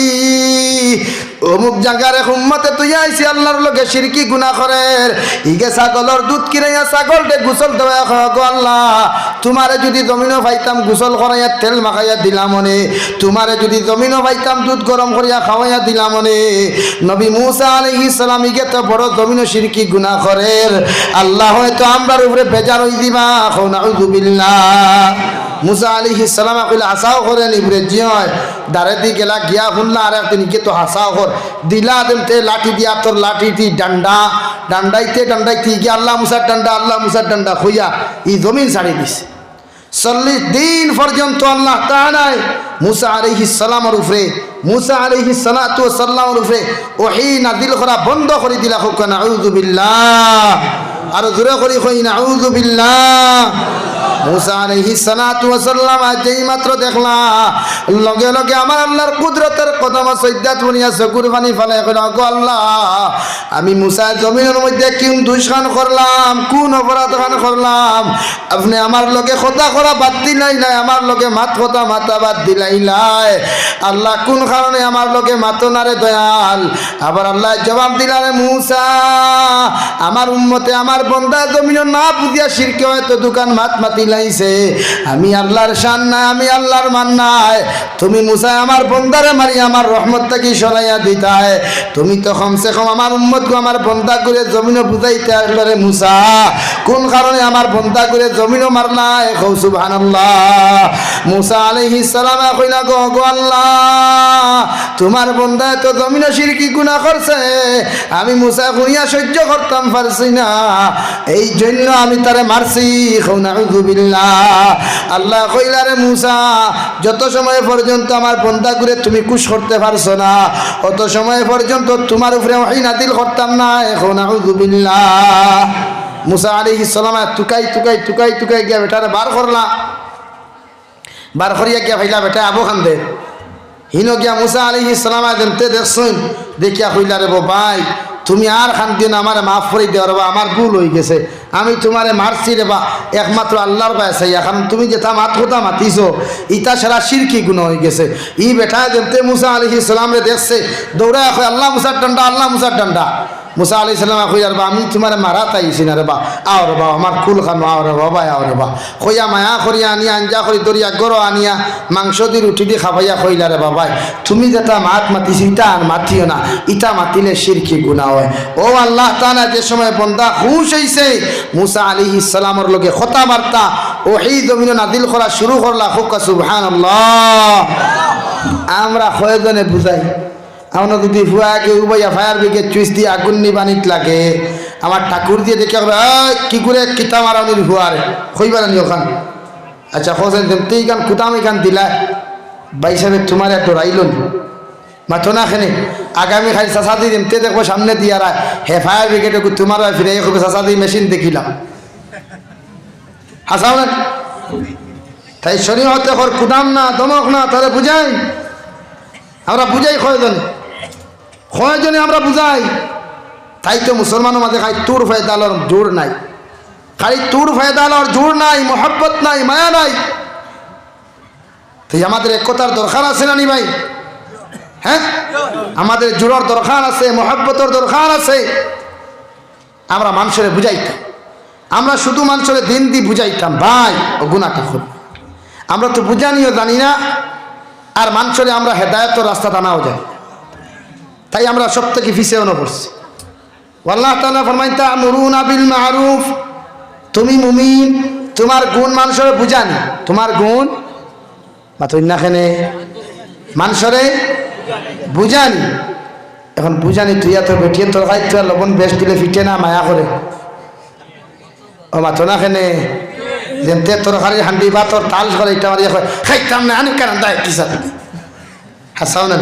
অমুক জাগার এক উম্মতে তুই আইছি আল্লাহর লগে শিরকি গুনা করের, ইগে ছাগলর দুধ কিনাইয়া ছাগলরে গোসল দেওয়া, কয়, গো আল্লাহ, তুমারে যুদি জমিনো পাইতাম গোসল করাইয়া তেল মাখাইয়া দিলাম অনে, তুমারে যুদি জমিনো পাইতাম দুধ গরম করিয়া খাওয়াইয়া দিলাম অনে।" নবী মুসা আলাইহিস সালাম ইগে তো বড় জমিনো শিরকি গুনা করের, আল্লাহ হয়তো আমরার উপরে বেজার অই দিবা। কও নাউজুবিল্লাহ। মুসা আলাইহিস সালামে কইলা, "হাছাউ করে নি বুলে?" "জি অয়।" দারেদি গেলা, গিয়া হুনলা আরেকদিন, ইগে তো হাছাউ কর। দিলা দেমতে লাঠি দিয়া, তোর লাঠি দি ডান্ডা, ডান্ডাইতে ডান্ডাইতে ইগে আল্লাহ মুসার ডান্ডা, আল্লাহ মুসার ডান্ডা কইয়া ই জমিন ছাড়ি দিছে। চল্লিশ দিন পর্যন্ত আল্লাহ তাআলায় মুসা আলাইহিস সালামর উপরে, মুসা আলাইহিস সালাতু ওয়াস সালামর উপরে ওহী নাজিল করা বন্ধ করি দিলা। কউক্কা নাউজুবিল্লাহ। আরো জোরে করি কই নাউজুবিল্লাহ। মুসা আলাইহিস সালাতু ওয়াস সালাম যেই মাত্র দেখলা, লগে লগে আমার আল্লাহর কুদরতর কদমো সইজদাত পড়িয়া চকুর পানি ফালাই কইলা, "গো আল্লাহ, আমি মুসায় জমিনর মধ্যে কুন দুষ খান করলাম, কুন অপরাধ খান করলাম? আপনে আমার লগে কথা কওয়া বাদ দিলাইলায়, আমার লগে মাত কথা মাতা বাদ দিলাইলায়। আল্লাহ, কুন কারণে আমার লগে মাতো না রে দয়াল?" আবার আল্লায় জবাব দিলা, "রে মুসা, আমার উম্মতে, আমার বন্দা জমিনো না বুঝিয়া শিরকে হয়তো দুখান মাত মাতিলাইছে। আমি আল্লাহর শান নাই, আমি আল্লাহর মান নাই। তুমি মুসায় আমার বন্দারে মারি আমার রহমত থাকি সরাইয়া দিতায়। তুমি তো কমসে কম আমার উম্মতগু, আমার বন্দাগুরে জমিনো বুঝাইতে আসলো রে মুসা। কুন কারণে আমার বন্দাগুরে জমিনো মারলায়?" কও সুবহানাল্লাহ। মুসা আলাইহিস সালামে কইলা, "গো, গো আল্লাহ, তুমার বন্দায় তো জমিনো শিরকি গুনা করছে, আমি মুসায় হুনিয়া সইজ্য করতাম পারছি না, এই জইন্য আমি তারে মারছি।" কও নাউজুবিল্লাহ। আল্লায় কইলা, "রে মুসা, যত সময় পর্যন্ত আমার বন্দাগুরে তুমি খুশ করতে পারছো না, অত সময় পর্যন্ত তুমার উপরে ওহী নাজিল করতাম না।" কও নাউজুবিল্লাহ। মুসা আলাইহিস সালামে তুকাই, তুকাই, তুকাই, তুকাই গিয়া বেটারে বার করলা। বার করিয়া গিয়া পাইলা বেটায় আবু কান্দের। হিনো গিয়া মুসা আলাইহিস সালামে যেমতে দেখছইন, দেখিয়া কইলা, "রে বা ভাই, তুমি আর কান্দিও না, আমারে মাফ করি দেও রে বা, আমার ভুল অইগেছে। আমি তুমারে মারছি রে বা, একমাত্র আল্লাহর ভয় চাইয়া, কারণ তুমি যেতা মাত কথা মাতিছো, ইতা সারা শিরকি গুনা অইগেছে।" ই বেটায় যেমতে মুসা আলাইহিস সালামরে দেখছে, দৌড়াইয়া কয়, "আল্লাহ মুসার ডান্ডা, আল্লাহ মুসার ডান্ডা।" মুসা আলাইহিস সালামে কইলা, "রে বা, আমি তুমারে মারাত আইছি না রে বা, আও রে বা, আমার কুল খানো আও রে বা, ভাই আও রে বা।" কইয়া মায়া করিয়া আনিয়া, আঞ্জা করি ধরিয়া ঘরো আনিয়া, মাংস দি রুটি দি খাবাইয়া কইলা, "রে বা ভাই, তুমি যেতা মাত মাতিছো, ইতা আর মাতিও না, ইতা মাতিলে শিরকি গুনা অয়।" ও আল্লাহ তাআলা যে সময় বন্দা খুশ অইছে, মুসা আলাইহিস সালামর লগে কথাবার্তা, ওহী জমিনো নাজিল করা শুরু করলা, কউক্কা সুবহানাল্লাহ। আমরা কয়জনে বুঝাই? আমরা যুদি ফুয়ায় কেউ উবাইয়া fire brigade switch দি আগুন নিবানিত লাগে, আমার ঠাকুর দিয়ে দেখে কইবা, "এই, কি করে কিতা মারানির ফুয়ারে?" কইবা না নি অখান? আচ্ছা, কওছেন, যেমতে ইখান কুদাম ইখান দিলা, ভাইসাবে তুমারে ডরাইলো নি? মাতো না কেনে? আগামী কাইল চাচাদি যেমতে দেখবো সামনেদি আরায়, হে fire brigade কই তুমার বায় ফিরাইয়া কইবো, "চাচাদি মেশিন দেখিলাম।" হাছা না? তাই শরীয়তে কর কুদাম না, ধমক না, তারে বুঝাই। আমরা বুঝাই কয়জনে? কয়জনে আমরা বুঝাই? তাই তো মুসলমানর মাঝে খালি তুর ফায়দা লওয়ার জোর নাই, খালি তুর ফায়দা লওয়ার জোর নাই, মহব্বত নাই, মায়া নাই। তাই আমাদের একতার দরকার আছে না নি ভাই? হ্যাঁ, আমাদের জোরর দরকার আছে, মহব্বতর দরকার আছে। আমরা মানষরে বুঝাইতাম, আমরা শুধু মানষরে দিন দি বুঝাইতাম, ভাই, ও গুনাটা করো। আমরা তো বুঝানিও জানি না, আর মানষরে আমরা হেদায়তর রাস্তা টানাও জানি না। তাই আমরা সব থাকি পিছে অনো পড়ছি। আল্লাহ তাআলা ফরমাইন, "তা'মুরুনা বিল মা'রুফ।" তুমি মুমিন, তুমার গুণ মানষরে বুঝানি, তুমার গুণ মাতইন না কেনে? মানষরে বুঝানি। এখন বুঝানি তুইয়া তো বেটিয়ে তরকারিত তুইয়া লবণ বেশ দিলে ফিটে না, মায়া করে? ও মাতো না কেনে? যেমতে তরকারির হান্ডি বা তোর তাল করে ইটা মারিয়া কয়, "খাইতাম না, আনি কেন দায় কি সাথে?" হাছাও না?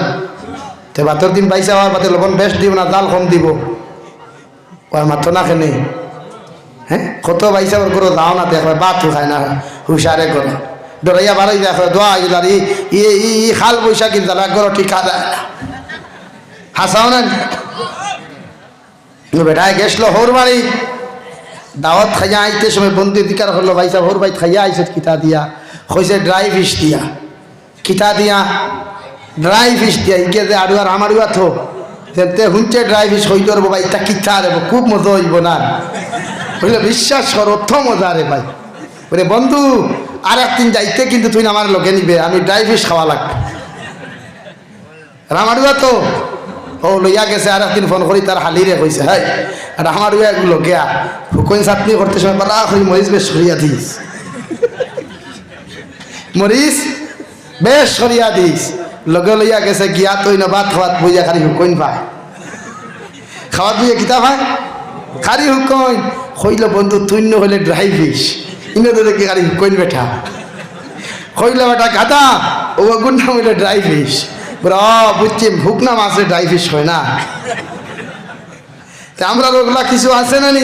তে বাতর দিন বাইসা অওয়ার বাদে লবণ বেশ দিব না, তাল কম দিব? ওর মাতো না কেনে? হ্যাঁ, কত বাইসা ওর করো যাও না, দেখবে বাত খায় না, হুশারে করো। ডরাইয়া বারই দেখো, দোয়া ইলার, ই, ই, ই, ই খাল বৈশাখীর জ্বালা করো, ঠিক আছে? হাছাও না? ও বেটায় গেছলো হউর বাড়ি, দাওয়াত খাইয়া আইতে সময় বন্ধু জিকার করলো, "ভাই সাহেব, হউর বাড়িত খাইয়া আইছত কিতা দিয়া?" কইছে, "ড্রাই ফিশ দিয়া।" "কিতা দিয়া?" "ড্রাই ফিশ দিয়া।" ইকে যে আড়ুয়া রাম আড়ুয়া থো, তে হুনছে ড্রাই ফিশ, কইল, "রে বাবা, ইতা কিতা রে বা, খুব মজা অইবো না?" কইল, "বিশ্বাস কর, অত মজা রে ভাই।" বলে, "বন্ধু, আর একদিন যাইতে কিন্তু তুই আমার লগে নিবে, আমি ড্রাই ফিশ খাওয়া লাগবে।" রামাড়ুয়া তো, ও লইয়া গেছে, আর একদিন ফোন করি তার হালিরে কইছে, "হাই, রামাড়ুয়া এগুলো গিয়া, হুকইন চাটনি করতে সময় বালা করি মরিচ বেশ করিয়া দিস, মরিচ বেশ করিয়া দিস।" লগে লইয়া গেছে গিয়া তো ইনো ভাত খাওয়াত বইয়া খালি হুকইন পায়। খাওয়াত বইয়া কিতা পায়? খালি হুকইন। কইল, "বন্ধু, তুই ন হইলে ড্রাই ফিশ, ইনো তো দেখি খালি হুকইন বেটা।" কইল, "বেটা গাধা, ও ওগুর নাম হইল ড্রাই ফিশ।" বলে, "ও, বুঝছি, হুকনা মাছে ড্রাই ফিশ কয় না।" তে আমরা ওগুলা কিছু আছে না নি?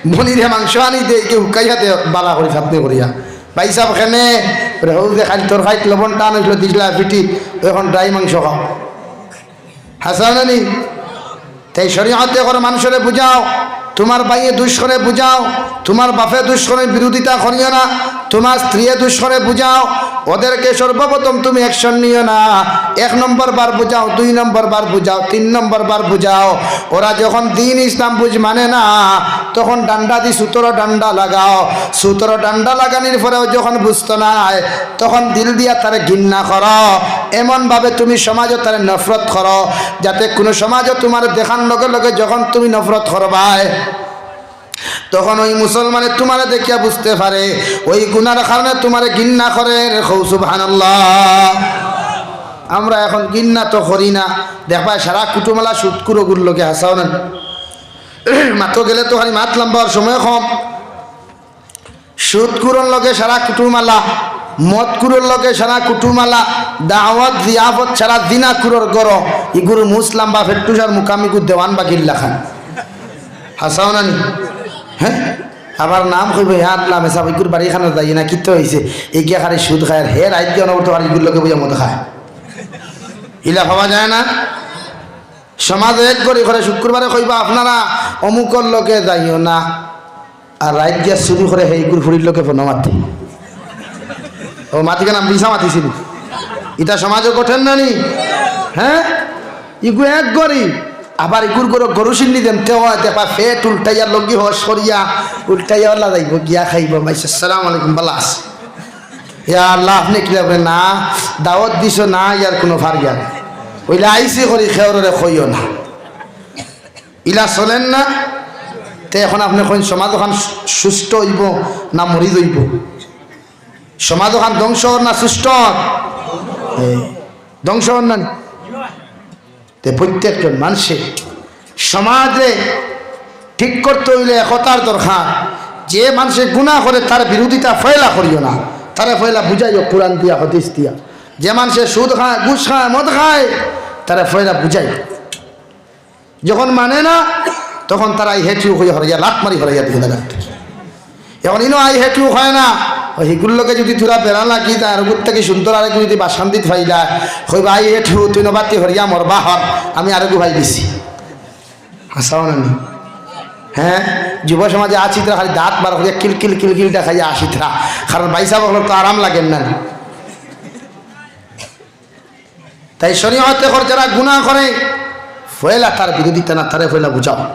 মনিরে মাংস আনি দে, কেউ হুকাইয়া দে, বালা করি চাটনি করিয়া। "ভাই সাহেব, কেনে?" বলে, "হউ যে খালি তোর খাইত লবণ টান হইছিল, দিছলা ফিটি, এখন ড্রাই মাংস খাও।" হাছা না নি? তাই শরীয়তে করে মানুষরে বুঝাও, তোমার ভাইয়ে দুষ করে বুঝাও, তোমার বাপে দুষ করে বিরোধিতা করিও না, তোমার স্ত্রীয়ে দুষ করে বুঝাও, ওদেরকে সর্বপ্রথম তুমি action নিও না। এক নম্বর বার বুঝাও, দুই নম্বর বার বুঝাও, তিন নম্বর বার বুঝাও। ওরা যখন দ্বীন ইসলাম বুঝ মানে না, তখন ডান্ডা দি সুতরো ডান্ডা লাগাও। সুতরো ডান্ডা লাগানির পরেও যখন বুঝতো নায়, তখন দিল দিয়া তারে ঘিন্না করো, এমনভাবে তুমি সমাজও তারে নফরত করো, যাতে কোনো সমাজও তোমার দেখার লগে লগে যখন তুমি নফরত করবায়, তখন ওই মুসলমানে তোমারে দেখিয়া বুঝতে পারে, ওই গুনার কারণে তোমারে ঘিন্না করে। কও সুবহানাল্লাহ। আমরা এখন ঘিন্না তো করি না, দেখবায় সারা কুটুমালা সুদকুর ওগুর লগে হাছাও না। মাতো গেলে তো খালি মাত লম্বা, আর সময় কম। সুদকুরর লগে সারা কুটুমালা, মদকুরর লগে সারা কুটুমালা, দাওয়াত জিয়াফত সারা জিনাকুরর ঘর, ইগুর মুছ লাম্বা ফেট্টুস আর মুকামিগু দেওয়ান বাগির লাখান। হাছাও না নি? হ্যাঁ? আবার নাম কইবো, "হে আল্লাহ, মেসাব ইগুর বাড়ি খানো যাই না, কিতা অইছে?" এগিয়া খালি সুদ খায়, আর হে রাইত দিয়া অনবরত আর ইগুর লগে বইয়া মদ খায়। ইলা পাওয়া যায় না? সমাজে এক ঘড়ি করে শুক্রবারে কইবা, "আপনারা অমুকর লগে যাইও না।" আর রাইত গিয়া চুরি করে হেইগুর ফুড়ির লগে ফোনো মাতে। ও মাতিকে নাম বিছা মাতিছিল। ইটা সমাজও কঠের না নি? হ্যাঁ? ইগু এক ঘড়ি। আবার ইগুর গরু, গরু সিন্নি দেন, তেও দেখবা ফেট উল্টাইয়া লগি হস করিয়া, উল্টাইয়া ওলা যাইবো, গিয়া খাইবো, মাইছে, "আসসালামু আলাইকুম, বালা আছে?" ইয়া আল্লাহ, আপনি কি লাগবে? না, দাওয়াত দিছো না, ইয়ার কোনো ফারিয়া নাই। ওইলে আইসি করি খেওররে কইও না। ইলা চলেন না? তে এখন আপনি কইন সমাজ ওখান সু-, সুষ্ঠু অইবো না মরি যাইবো? সমাজ ওখান ধ্বংস অর না সুষ্ঠু অর? এই, ধ্বংস অর না নি? তে প্রত্যেকজন মানুষে সমাজে ঠিক করতে অইলে একতার দরকার। যে মানুষে গুনাহ করে তার বিরোধিতা ফয়লা করিও না, তারে ফয়লা বুঝাইও কোরআন দিয়া, হাদিস দিয়া। যে মানুষে সুদ খায়, ঘুষ খায়, মদ খায়, তারে ফয়লা বুঝাইও। যখন মানে না, তখন তারা আই হেটিউ কইয়া হরাইয়া, লাত মারি হরাইয়া দিয়ে লাগাতে। এখন ইনো আই হেটিউ হয় না, ওই হিগুর লগে যদি থুড়া বেড়া লাগি যায়, আর গুর থাকি সুন্দর আরেক যদি বাসান্দিত ফাইলা, কইবা, "আই হেটিউ, তুই নবাতি হরিয়া মরবা হর, আমি আরেকগু ভাই দিছি।" হাছাও না নি? হ্যাঁ, যুব সমাজে আছিতরা খালি দাঁত বার করিয়া কিল কিল কিল কিল দেখাইয়া আসিতরা, কারণ ভাইসাব অকলর তো আরাম লাগের না। তাই শরীয়তে কর যারা গুনাহ করে, ফয়লা তার বিরোধিতা না, তারে ফয়লা বুঝাও।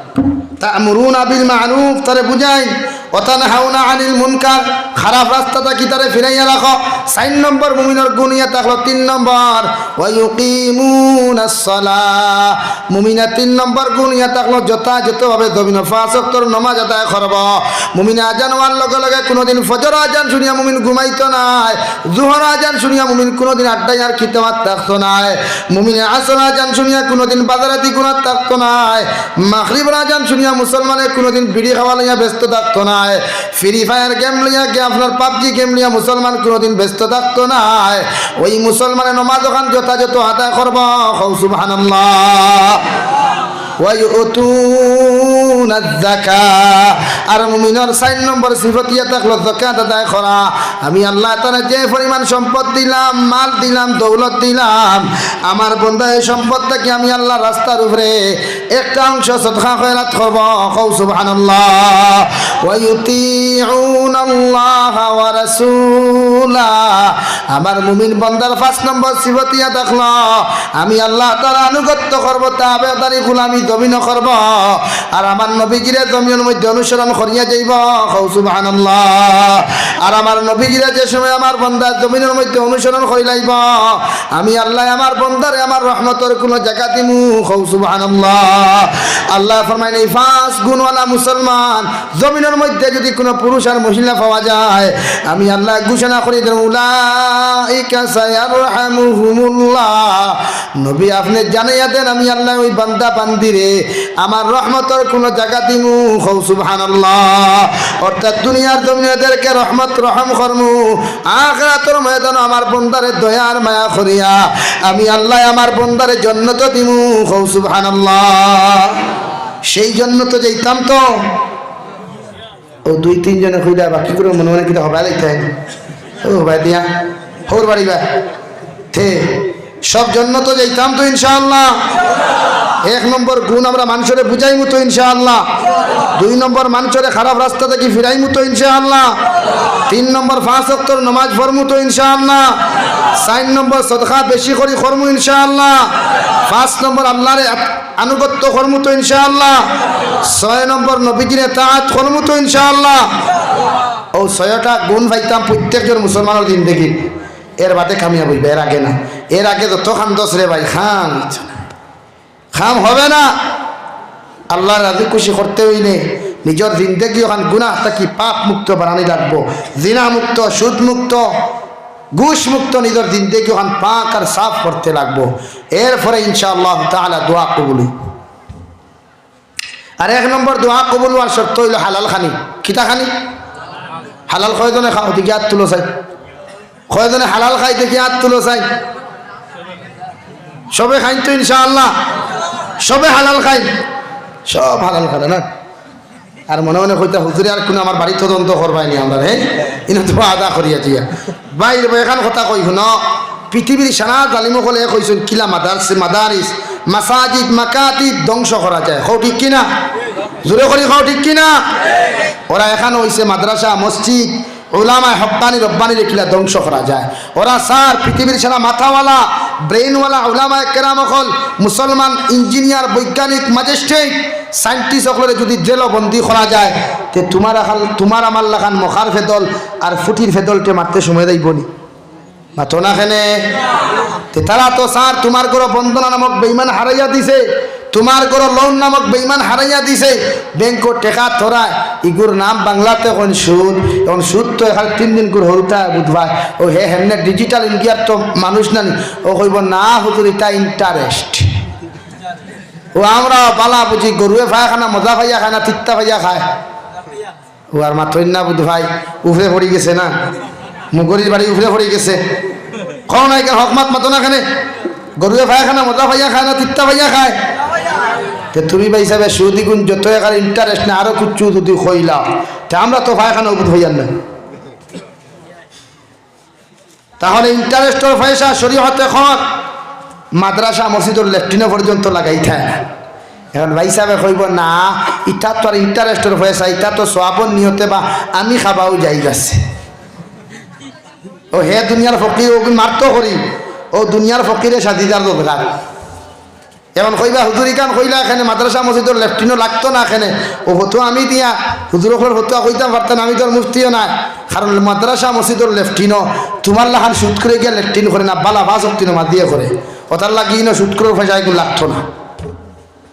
তা'মুরুনা বিল মা'রুফ, তারে বুঝাই, ওয়া তানহাউনা আনিল মুনকার, খারাপ রাস্তা থাকি তারে ফিরাইয়া রাখো। চাইর নম্বর মুমিনর গুণ ইয়া থাকলো। তিন নম্বর, ওয়া ইউকিমুনাস সালাহ। মুমিনর তিন নম্বর গুণ ইয়া থাকলো যথাযথভাবে জমিনো পাঁচ ওয়াক্তর নমাজ আদায় করবো। মুমিনে আজান অওয়ার লগে লগে কুনুদিন ফজর আজান শুনিয়া মুমিন ঘুমাইতো নায়, জোহর আজান শুনিয়া মুমিন কুনুদিন আড্ডায় আর খিতাবাত থাকতো নায়। মুমিনে আসর আজান শুনিয়া কুনুদিন বাজারাতি গুনাত থাকতো নায়। মাগরিবর আজান শুনিয়া মুসলমানে কুনুদিন বিড়ি খাওয়া লইয়া ব্যস্ত থাকতো নায়। ফ্রি ফায়ার গেম লইয়া গিয়া, আপনার পাবজি গেম লইয়া মুসলমান কুনুদিন ব্যস্ত থাকতো নায়। ওই মুসলমানে নমাজ অখান যথাযথ আদায় করবো। কও সুবহানাল্লাহ। ওয়া ইউতুনাজ যাকাহ। আর মুমিনর চাইর নম্বর সিফত ইয়া থাকলো যাকাত আদায় করা। আমি আল্লাহ তাআলা যে পরিমাণ সম্পদ দিলাম, মাল দিলাম, দৌলত দিলাম, আমার বন্দা এই সম্পদ থাকি আমি আল্লাহর রাস্তার উপরে একটা অংশ সদকা খয়রাত করবো। কও সুবহানাল্লাহ। ওয়া ইউতিউনাল্লাহা ওয়া রাসূলা। আমার মুমিন বন্দার পাঁচ নম্বর সিফত ইয়া থাকলো, আমি আল্লাহ তাআলার আনুগত্য করবো, তাবেদারি গুলামি জমিনো করবো। আর আমার নবীজিরে জমিনর মধ্যে অনুসরণ করিয়া যাইবো। কও সুবহানাল্লাহ। আর আমার নবীজিরে যে সময় আমার বন্দা জমিনর মধ্যে অনুসরণ করিলাইবো, আমি আল্লাহ আমার বন্দারে আমার রহমতর কুনো জাগা দিমু। কও সুবহানাল্লাহ। আল্লাহ ফরমাইন, এই পাঁচ গুণওয়ালা মুসলমান জমিনর মধ্যে যদি কুনো পুরুষ আর মহিলা পাওয়া যায়, আমি আল্লাহ ঘোষণা করি দেন, উলাইকা সায়ারহামুহুমুল্লাহ। নবী, আপনে জানাইয়া দেন, আমি আল্লাহ ওই বান্দা বান্দিরে আমার রহমতর কুনো জাগা দিমু। কও সুবহানাল্লাহ। অর্থাৎ দুনিয়ার জমিনে এদেরকে রহমত রহম করমু, আখিরাতর ময়দানো আমার বন্দারে দয়ার মায়া করিয়া আমি আল্লাহ আমার বন্দারে জন্নত দিমু। কও সুবহানাল্লাহ। সেই জন্নত যাইতাম তো। ও দুই তিনজনে কইলা, বাকি করে মনে মনে কিতা হবায় লাগতায়। ও হবায় দিয়া, হউর বাড়ি বা। তে সব জন্নত যাইতাম তো ইনশাআল্লাহ। এক নম্বর গুণ আমরা মানষরে বুঝাইমু তো ইনশাআল্লাহ। দুই নম্বর মানষরে খারাপ রাস্তা থাকি ফিরাইমু তো ইনশাআল্লাহ। তিন নম্বর পাঁচ ওয়াক্তর নমাজ পড়মু তো ইনশাআল্লাহ। চাইর নম্বর সদকা বেশি করি করমু ইনশাআল্লাহ। পাঁচ নম্বর আল্লাহরে আত-, আনুগত্য করমু তো ইনশাআল্লাহ। ছয় নম্বর নবীজির এতাআত করমু তো ইনশাআল্লাহ। ও ছয়টা গুণ পাইতাম প্রত্যেকজন মুসলমানর জিন্দেগিত। এর বাদে কামিয়াব অইবা, এর আগে না। এর আগে যত কান্দছ রে ভাই, কাম অইছে না। কাম হবে না। আল্লাহ রাজি খুশি করতে অইলে নিজর জিন্দেগি অখান গুনাহ থাকি পাপ মুক্ত বানানি লাগবো, জিনা মুক্ত, সুদ মুক্ত, ঘুষ মুক্ত নিজর জিন্দেগি অখান পাক আর সাফ করতে লাগবো। এরপরে ইনশাআল্লাহ তাআলা দোয়া কবুল অইবো। আর এক নম্বর দোয়া কবুল অওয়ার শর্ত অইলো হালাল খানি। কিতা খানি? হালাল কয়জনে খাও? দেখি আত তুলো চাই। কয়জনে হালাল খাইন দেখি আত তুলো চাই। সবে খাইন তো ইনশাআল্লাহ? সবে হালাল খাইন? সব হালাল খাইন না? আর মনে মনে কইতা, "হুজুরে আর কুনু আমার বাড়িত তদন্ত করবায় নি আমরার, হে? ইনো তো আদা করিয়া দিয়া।" ভাই, এখান কথা কই হুনো, পৃথিবীর সারা জালিম অকলে কইছইন, কিলা মাদারসে, মাদারিস, মাসাজিদ, মাকাতিব ধ্বংস করা যায়। কও ঠিক কি না? জোরে করি কও ঠিক কি না? ওরা এখানো অইছে মাদ্রাসা, মসজিদ, উলামায়ে হক্কানি রব্বানিরে কিলা ধ্বংস করা যায়। ওরা চার পৃথিবীর সারা মাথাওয়ালা, ব্রেইনওয়ালা উলামায়ে কেরাম অকল, মুসলমান, ইঞ্জিনিয়ার, বৈজ্ঞানিক, ম্যাজিস্ট্রেট, সায়েন্টিস্ট অকলরে যুদি জেলো বন্দি করা যায়, তে তুমার আখাল-, তুমার আমার লাখান মখার ফেদল আর ফুটির ফেদলটে মারতে সময় যাইবো নি? মাতো না কেনে? তে তারা তো চার তুমার ঘরো বন্দনা নামক বেইমান হারাইয়া দিছে, তুমার ঘরো লোন নামক বেইমান হারাইয়া দিছে, ব্যাংকো টেকা থরায়, ইগুর নাম বাংলাতে কইন সুদ। এখন সুদ তো এখান তিন দিন করে হলতা বুধবার, ও হে হেমনে ডিজিটাল ইন্ডিয়ার তো মানুষ নানি, ও কইবো, "না হুজুর, ইটা ইন্টারেস্ট।" ও আমরা বালা বুঝি, গরুয়ে পায়খানা মজা পাইয়া খায় না তিত্তা পাইয়া খায়? ও আর মাতইন না বুধ ভাই, উফরে পড়ি গেছে না, মুগরির বাড়ি উফরে পড়ি গেছে। কও না, এখান হক মাত মাতো না কেনে? গরুয়ে পায়খানা মজা পাইয়া খায় না তিত্তা পাইয়া খায়? তে তুমি ভাই হিসাবে সুদি গুণ যত এখানে ইন্টারেস্ট না আরো কিচ্ছু যুদি কইলা, তে আমরা তো পায়খানা বুধ ভাইয়ার না। তাহলে ইন্টারেস্টর পয়সা শরীয়তে কর, মাদ্রাসা মসজিদর লেট্রিনো পর্যন্ত লাগাইতা না। এখন ভাই সাহেবে কইবো, "না, ইটা তো আর ইন্টারেস্টর পয়সা, ইটা তো সওয়াবর নিয়তে বা আমি খাবাও জায়েজ আছে।" ও হে দুনিয়ার ফকির, ও মারতো করি, ও দুনিয়ার ফকিরে সাজিদার দরকার। এখন কইবা, "হুজুর, ইখান কইলা কেনে মাদ্রাসা মসজিদর লেট্রিনো লাগতো না কেনে?" ও ফতুয়া আমি দিয়া, হুজুর অকলর ফতুয়া কইতাম পারতাম, আমি তো আর মুফতিও নায়। কারণ মাদ্রাসা মসজিদর লেট্রিনও তুমার লাখান সুদখুরে গিয়া লেট্রিন করে না, বালা পাঁচ ওয়াক্ত নমাজিয়ে করে। অতার লাগি ইনো সুদখুরর পয়সা এগুন লাগতো না।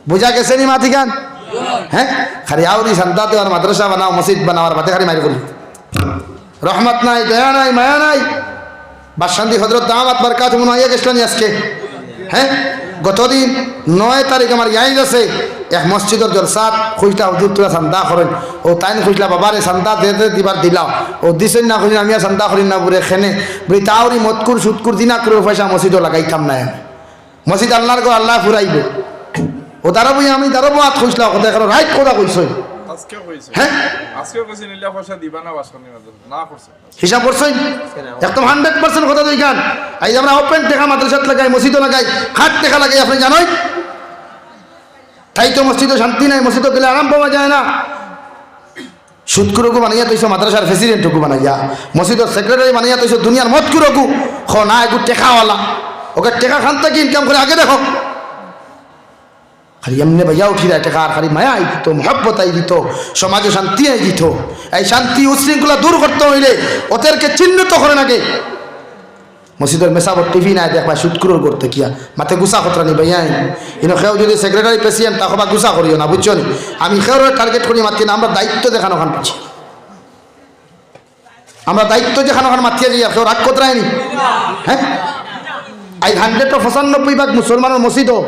বুঝা গেছে নি মাতিখান? হে, খালি আউরি চান্দা দেও আর মাদ্রাসা বানাও, মসজিদ বানাও, আর বাদে খালি মাইর করি। রহমত নাই, দয়া নাই, মায়া নাই। বাসকান্দি হজরত দামাত বারকাতুহুম আইয়া গেছলা নি আজকে? হে, গতদিন নয় তারিখ আমার ইয়াইদ আছে, এক মসজিদর জলসাত কইছলা হুজুর তুরা চান্দা করইন। অউ তাইন কইছলা বাবারে চান্দা যে যে দিবার দিলাও, অউ দিছইন না কইছইন আমি আর চান্দা করিয়ার না বুলে কেনে। বুলে তা আউরি মদখুর, সুদখুর, জিনাখুরর পয়সা মসজিদো লাগাইতাম নায় আমি। মসজিদ আল্লার ঘর, আল্লায় ফুরাইবো। অউ দারবো আমি দারবো আত কইছলা, কথা এখন রাইট কথা কইছইন। আজকে কইছে। হে? আজকে কইছে নিলা পয়সা দিবা না, বাসকান্দি মাদ্রাসা না করছে। হিসাব করছইন? একদম hundred percent কথা তো ইখান। এই যে আমরা open টেকা মাদ্রাসাত লাগাই, মসজিদো লাগাই, কার টেকা লাগাই আপনে জানইন? তাই তো মসজিদো শান্তি নাই, মসজিদো গেলে আরাম পাওয়া যায় না। সুদখুরগু বানাইয়া থইছো মাদ্রাসার প্রেসিডেন্টগু বানাইয়া, মসজিদর সেক্রেটারি বানাইয়া থইছো দুনিয়ার মদখুরগু। কও না, এগু টেকাওয়ালা। অগু টেকা কান থাকি ইনকাম করে আগে দেখো। খালি এমনে বাইয়া উঠি যায় টেকা, আর খালি মায়া আই দিত, মহব্বত আই দিত, সমাজো শান্তি আই দিত। এই শান্তি উশৃঙ্খলা দূর করতে অইলে অতারে চিহ্নিত করইন আগে। মসজিদর মেসাবর টিভি নাই, দেখবায় সুদখুরর ঘর থাকিয়া মাতে গুছা খতরা নি ভাইয়াইন। ইনো কেউ যদি সেক্রেটারি প্রেসিডেন্ট তা কবা গুছা করিও না, বুঝছো নি? আমি কেউরে টার্গেট করি মাতি না, আমরা দায়িত্ব দেখানো খান পাচ্ছি। আমরা দায়িত্ব দেখানো খান মাতিয়া যাই, আর কেউ রাগ খতরায় নি? হে? আইজ hundred ও পঁচানব্বই ভাগ মুসলমানর মসজিদো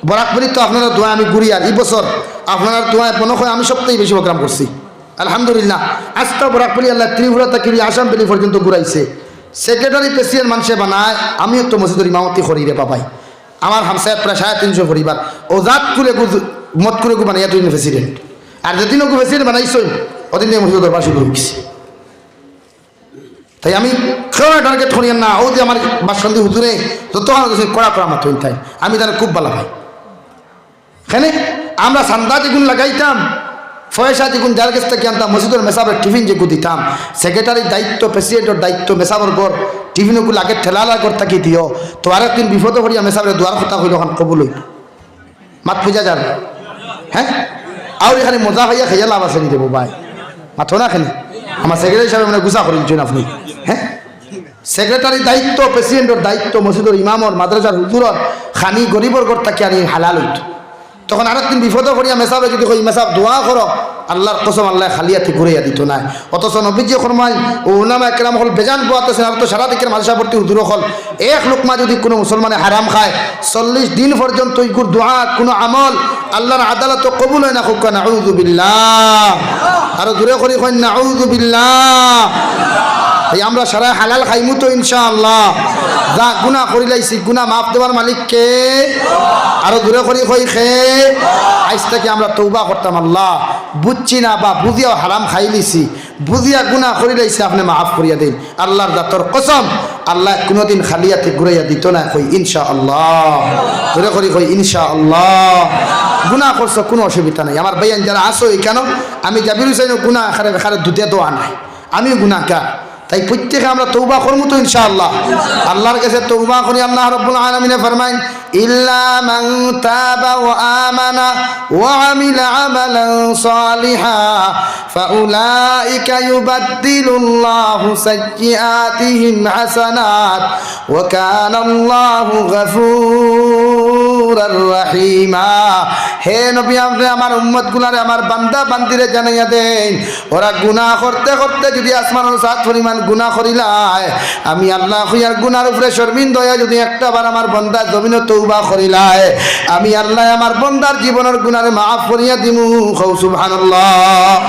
বরাকবলিত তো আপনারার দোয়ায় আমি ঘুরিয়ার। ই বছর আপনারার দোয়ায় মনে হয় আমি সবচেয়ে বেশি প্রোগ্রাম করছি। আলহামদুলিল্লাহ। আস্তা বরাকবলি আল্লায় ত্রিপুরা থাকি আসাম ভ্যালি পর্যন্ত ঘুরাইছে। সেক্রেটারি প্রেসিডেন্ট মানষে বানায়, আমিও তো মসজিদর ইমামতি করি রে বাবাই। আমার হামসায়াত প্রায় সাড়ে তিনশো পরিবার। অউ জাতখুরগু, মদখুরগু বানাইয়া থইছইন প্রেসিডেন্ট। আর যেদিন অগু প্রেসিডেন্ট বানাইছইন, অদিন থাকি মসজিদর দরবার শুরু অইগেছে। তাই আমি কেউরে টার্গেট করিয়ার না, অউ যে আমার বাসকান্দি হুজুরে যত আমার কাছে কড়া কড়া মাতইন তাইন, আমি তারে খুব ভালা পাই। কেনে আমরা চান্দা যেগুন লাগাইতাম, পয়সা যেগুন যার গেছ থাকি আনতাম, মসজিদর মেসাবর টিফিন যেগু দিতাম, সেক্রেটারির দায়িত্ব, প্রেসিডেন্টর দায়িত্ব, মেসাবর ঘর, টিফিনগু লাগে ঠেলাআলার ঘর থাকি দিও, তো আরেকদিন বিপদো পড়িয়া মেসাবরে দোয়ার কথা কইলে অখান কবুল অইতো। মাত বুঝা যার? হে? আউরি খালি মজা পাইয়া খাইয়া লাভ আছে নি রে বাবাই? মাতো না কেনে? আমার সেক্রেটারি হিসাবে মানে গুছা করিলছইন আপনে। হে? সেক্রেটারির দায়িত্ব, প্রেসিডেন্টর দায়িত্ব, মসজিদর ইমামর, মাদ্রাসার হুজুরর, খানি গরিবর ঘর থাকি আনি হালাল অইতো। তখন আরেকদিন বিপদো পড়িয়া মেসাবে যদি কই, "মেসাব দোয়া করো", আল্লার কসম, আল্লায় খালি আতে ঘুরাইয়া দিত নায়। অথচ নবীজিয়ে ফরমাইন, ও উলামায়ে কেরাম অকল বেজান বওয়াত আছইন, আর তো সারা দিকর মাদ্রাসা ভর্তি হুজুর অকল, এক লুকমা যদি কুনু মুসলমানে হারাম খায়, চল্লিশ দিন পর্যন্ত ইগুর দোয়া, কুনু আমল আল্লার আদালতো কবুল অয় না। কউক্কা নাউযুবিল্লাহ। আরো জোরে করি কইন নাউযুবিল্লাহ। এই আমরা সারায় হালাল খাইমু তো ইনশাআল্লাহ। যা গুনা করিলাইছি, গুনা মাফ দেওয়ার মালিক কে? আরো জোরে করি কই কে? আইজ থাকি আমরা তওবা করতাম, আল্লাহ বুঝছি না বা বুঝিয়াও হারাম খাইলিছি, বুঝিয়া গুনা করিলাইছি, আপনে মাফ করিয়া দেইন। আল্লার জাতর কসম, আল্লায় কুনুদিন খালি আতে ঘুরাইয়া দিত নায়, কই ইনশাআল্লাহ। জোরে করি কই ইনশাআল্লাহ। গুনা করছো, কুনু অসুবিধা নাই। আমার ভাইয়াইন যারা আছো ইখানো, আমি জাবির হুসাইনও গুনা খারে খারে দুধে দোয়া নাই, আমিও গুনাগার। তাই প্রত্যেকে আমরা তওবা করমু তো ইনশাআল্লাহ। আল্লার গেছে তওবা করি, আল্লাহ রাব্বুল আলামিনে ফরমাইন, "ইল্লা মান তাবা ওয়া আমানা ওয়া আমিলা আমালান সালিহা ফাউলাইকা ইউবাদদিলুল্লাহু সাইয়্যিআতিহিম হাসানাত ওয়া কানাল্লাহু গাফুরার রাহিমা।" হে নবী, আপনে আমার উম্মতগুলারে, আমার বান্দা বান্দিরে জানাইয়া দেইন, ওরা গুনা করতে করতে যদি আসমানর ছাদ পরিমাণ গুনা করিলায়, আমি আল্লায় কইয়ার গুনার উপরে শরমিন্দা অইয়া যদি একটা বার আমার বন্দা জমিনো তওবা করিলায়, আমি আল্লায় আমার বন্দার জীবনর গুনারে মাফ করিয়া দিমু। কও সুবহানাল্লাহ।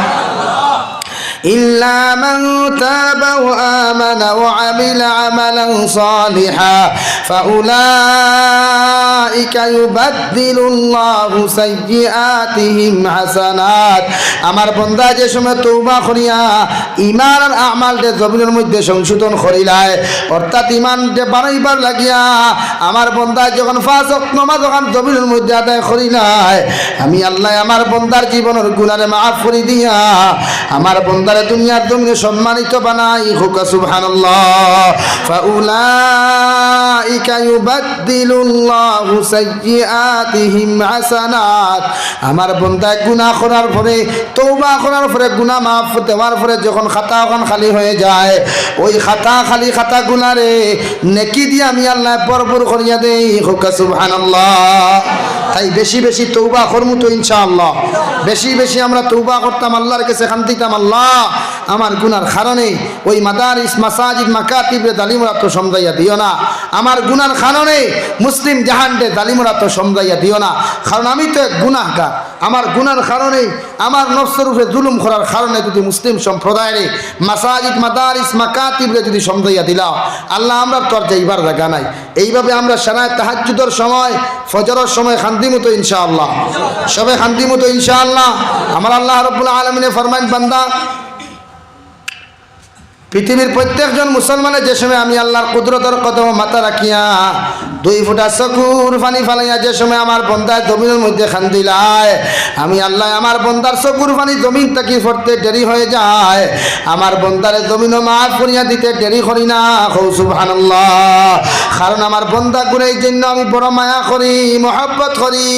ইল্লা মান তাবা ওয়া আমানা ওয়া আমিলা আমালান সালিহা ফাউলাইকা ইউবাদদিলুল্লাহু সাইয়্যিআতিহিম হাসানাত। আমার বন্দা যে সময় তওবা করিয়া ইমান আর আমালরে জমিনর মধ্যে সংশোধন করিলায়, অর্থাৎ ইমানরে বাড়াইবার লাগিয়া আমার বন্দা যখন পাঁচ ওয়াক্ত নামাজ অখান জমিনর মধ্যে আদায় করিলায়, আমি আল্লায় আমার বন্দার জীবনর গুনারে মাফ করি দিয়া আমার বন্দা দুনিয়ার জমিনে সম্মানিত বানাই, কউক্কা সুবহানাল্লাহ। ফাউলাইকা ইউবাদদিলুল্লাহু সাইয়্যিআতিহিম হাসানাত। আমার বন্দায় গুনাহ করার পরে, তওবা করার পরে, গুনাহ মাফ দেওয়ার পরে যখন খাতা অখান খালি হয়ে যায়, ওই খাতা খালি খাতাগুলারে নেকি দিয়া আমি আল্লায় ভরপুর করিয়া দেই, কউক্কা সুবহানাল্লাহ। তাই বেশি বেশি তওবা করমু তো ইনশাআল্লাহ, বেশি বেশি আমরা তওবা করতাম, আল্লাহর কাছে কান্দিতাম, আল্লাহ, আমার গুনার কারণে ওই মাদারিস, মাসাজিদ, মাকাতিবরে জালিমর আতো সমজাইয়া দিও না, আমার গুনার কারণে মুসলিম জাহানরে জালিমর আতো সমজাইয়া দিও না, কারণ আমি তো এক গুনাহগার। আমার গুনার কারণে, আমার নফসর উপরে জুলুম করার কারণে যদি মুসলিম সম্প্রদায়রে, মাসাজিদ, মাদারিস, মাকাতিবরে যদি সমজাইয়া দিলাও, আল্লাহ, আমরার তো আর যাইবার জাগা নাই। এইভাবে আমরা সারা তাহাজ্জুদর সময়, ফজরর সময় কান্দিমু তো ইনশাআল্লাহ, সবে কান্দিমু তো ইনশাআল্লাহ। আমার আল্লাহ রাব্বুল আলামিনে ফরমাইন, বান্দা, পৃথিবীর প্রত্যেকজন মুসলমানে যে সময় আমি আল্লাহর কুদরতর কদমো মাথা রাখিয়া দুই ফুটা চকুর পানি ফালাইয়া যে সময় আমার বন্দায় জমিনর মধ্যে কান্দিলায়, আমি আল্লায় আমার বন্দার চকুর পানি জমিন থাকি পড়তে দেরি হয়ে যায়, আমার বন্দারে জমিনো মাফ করিয়া দিতে দেরি করি না। কও সুবহানাল্লাহ। কারণ আমার বন্দাগুরে এই জন্য আমি বড় মায়া করি, মহব্বত করি।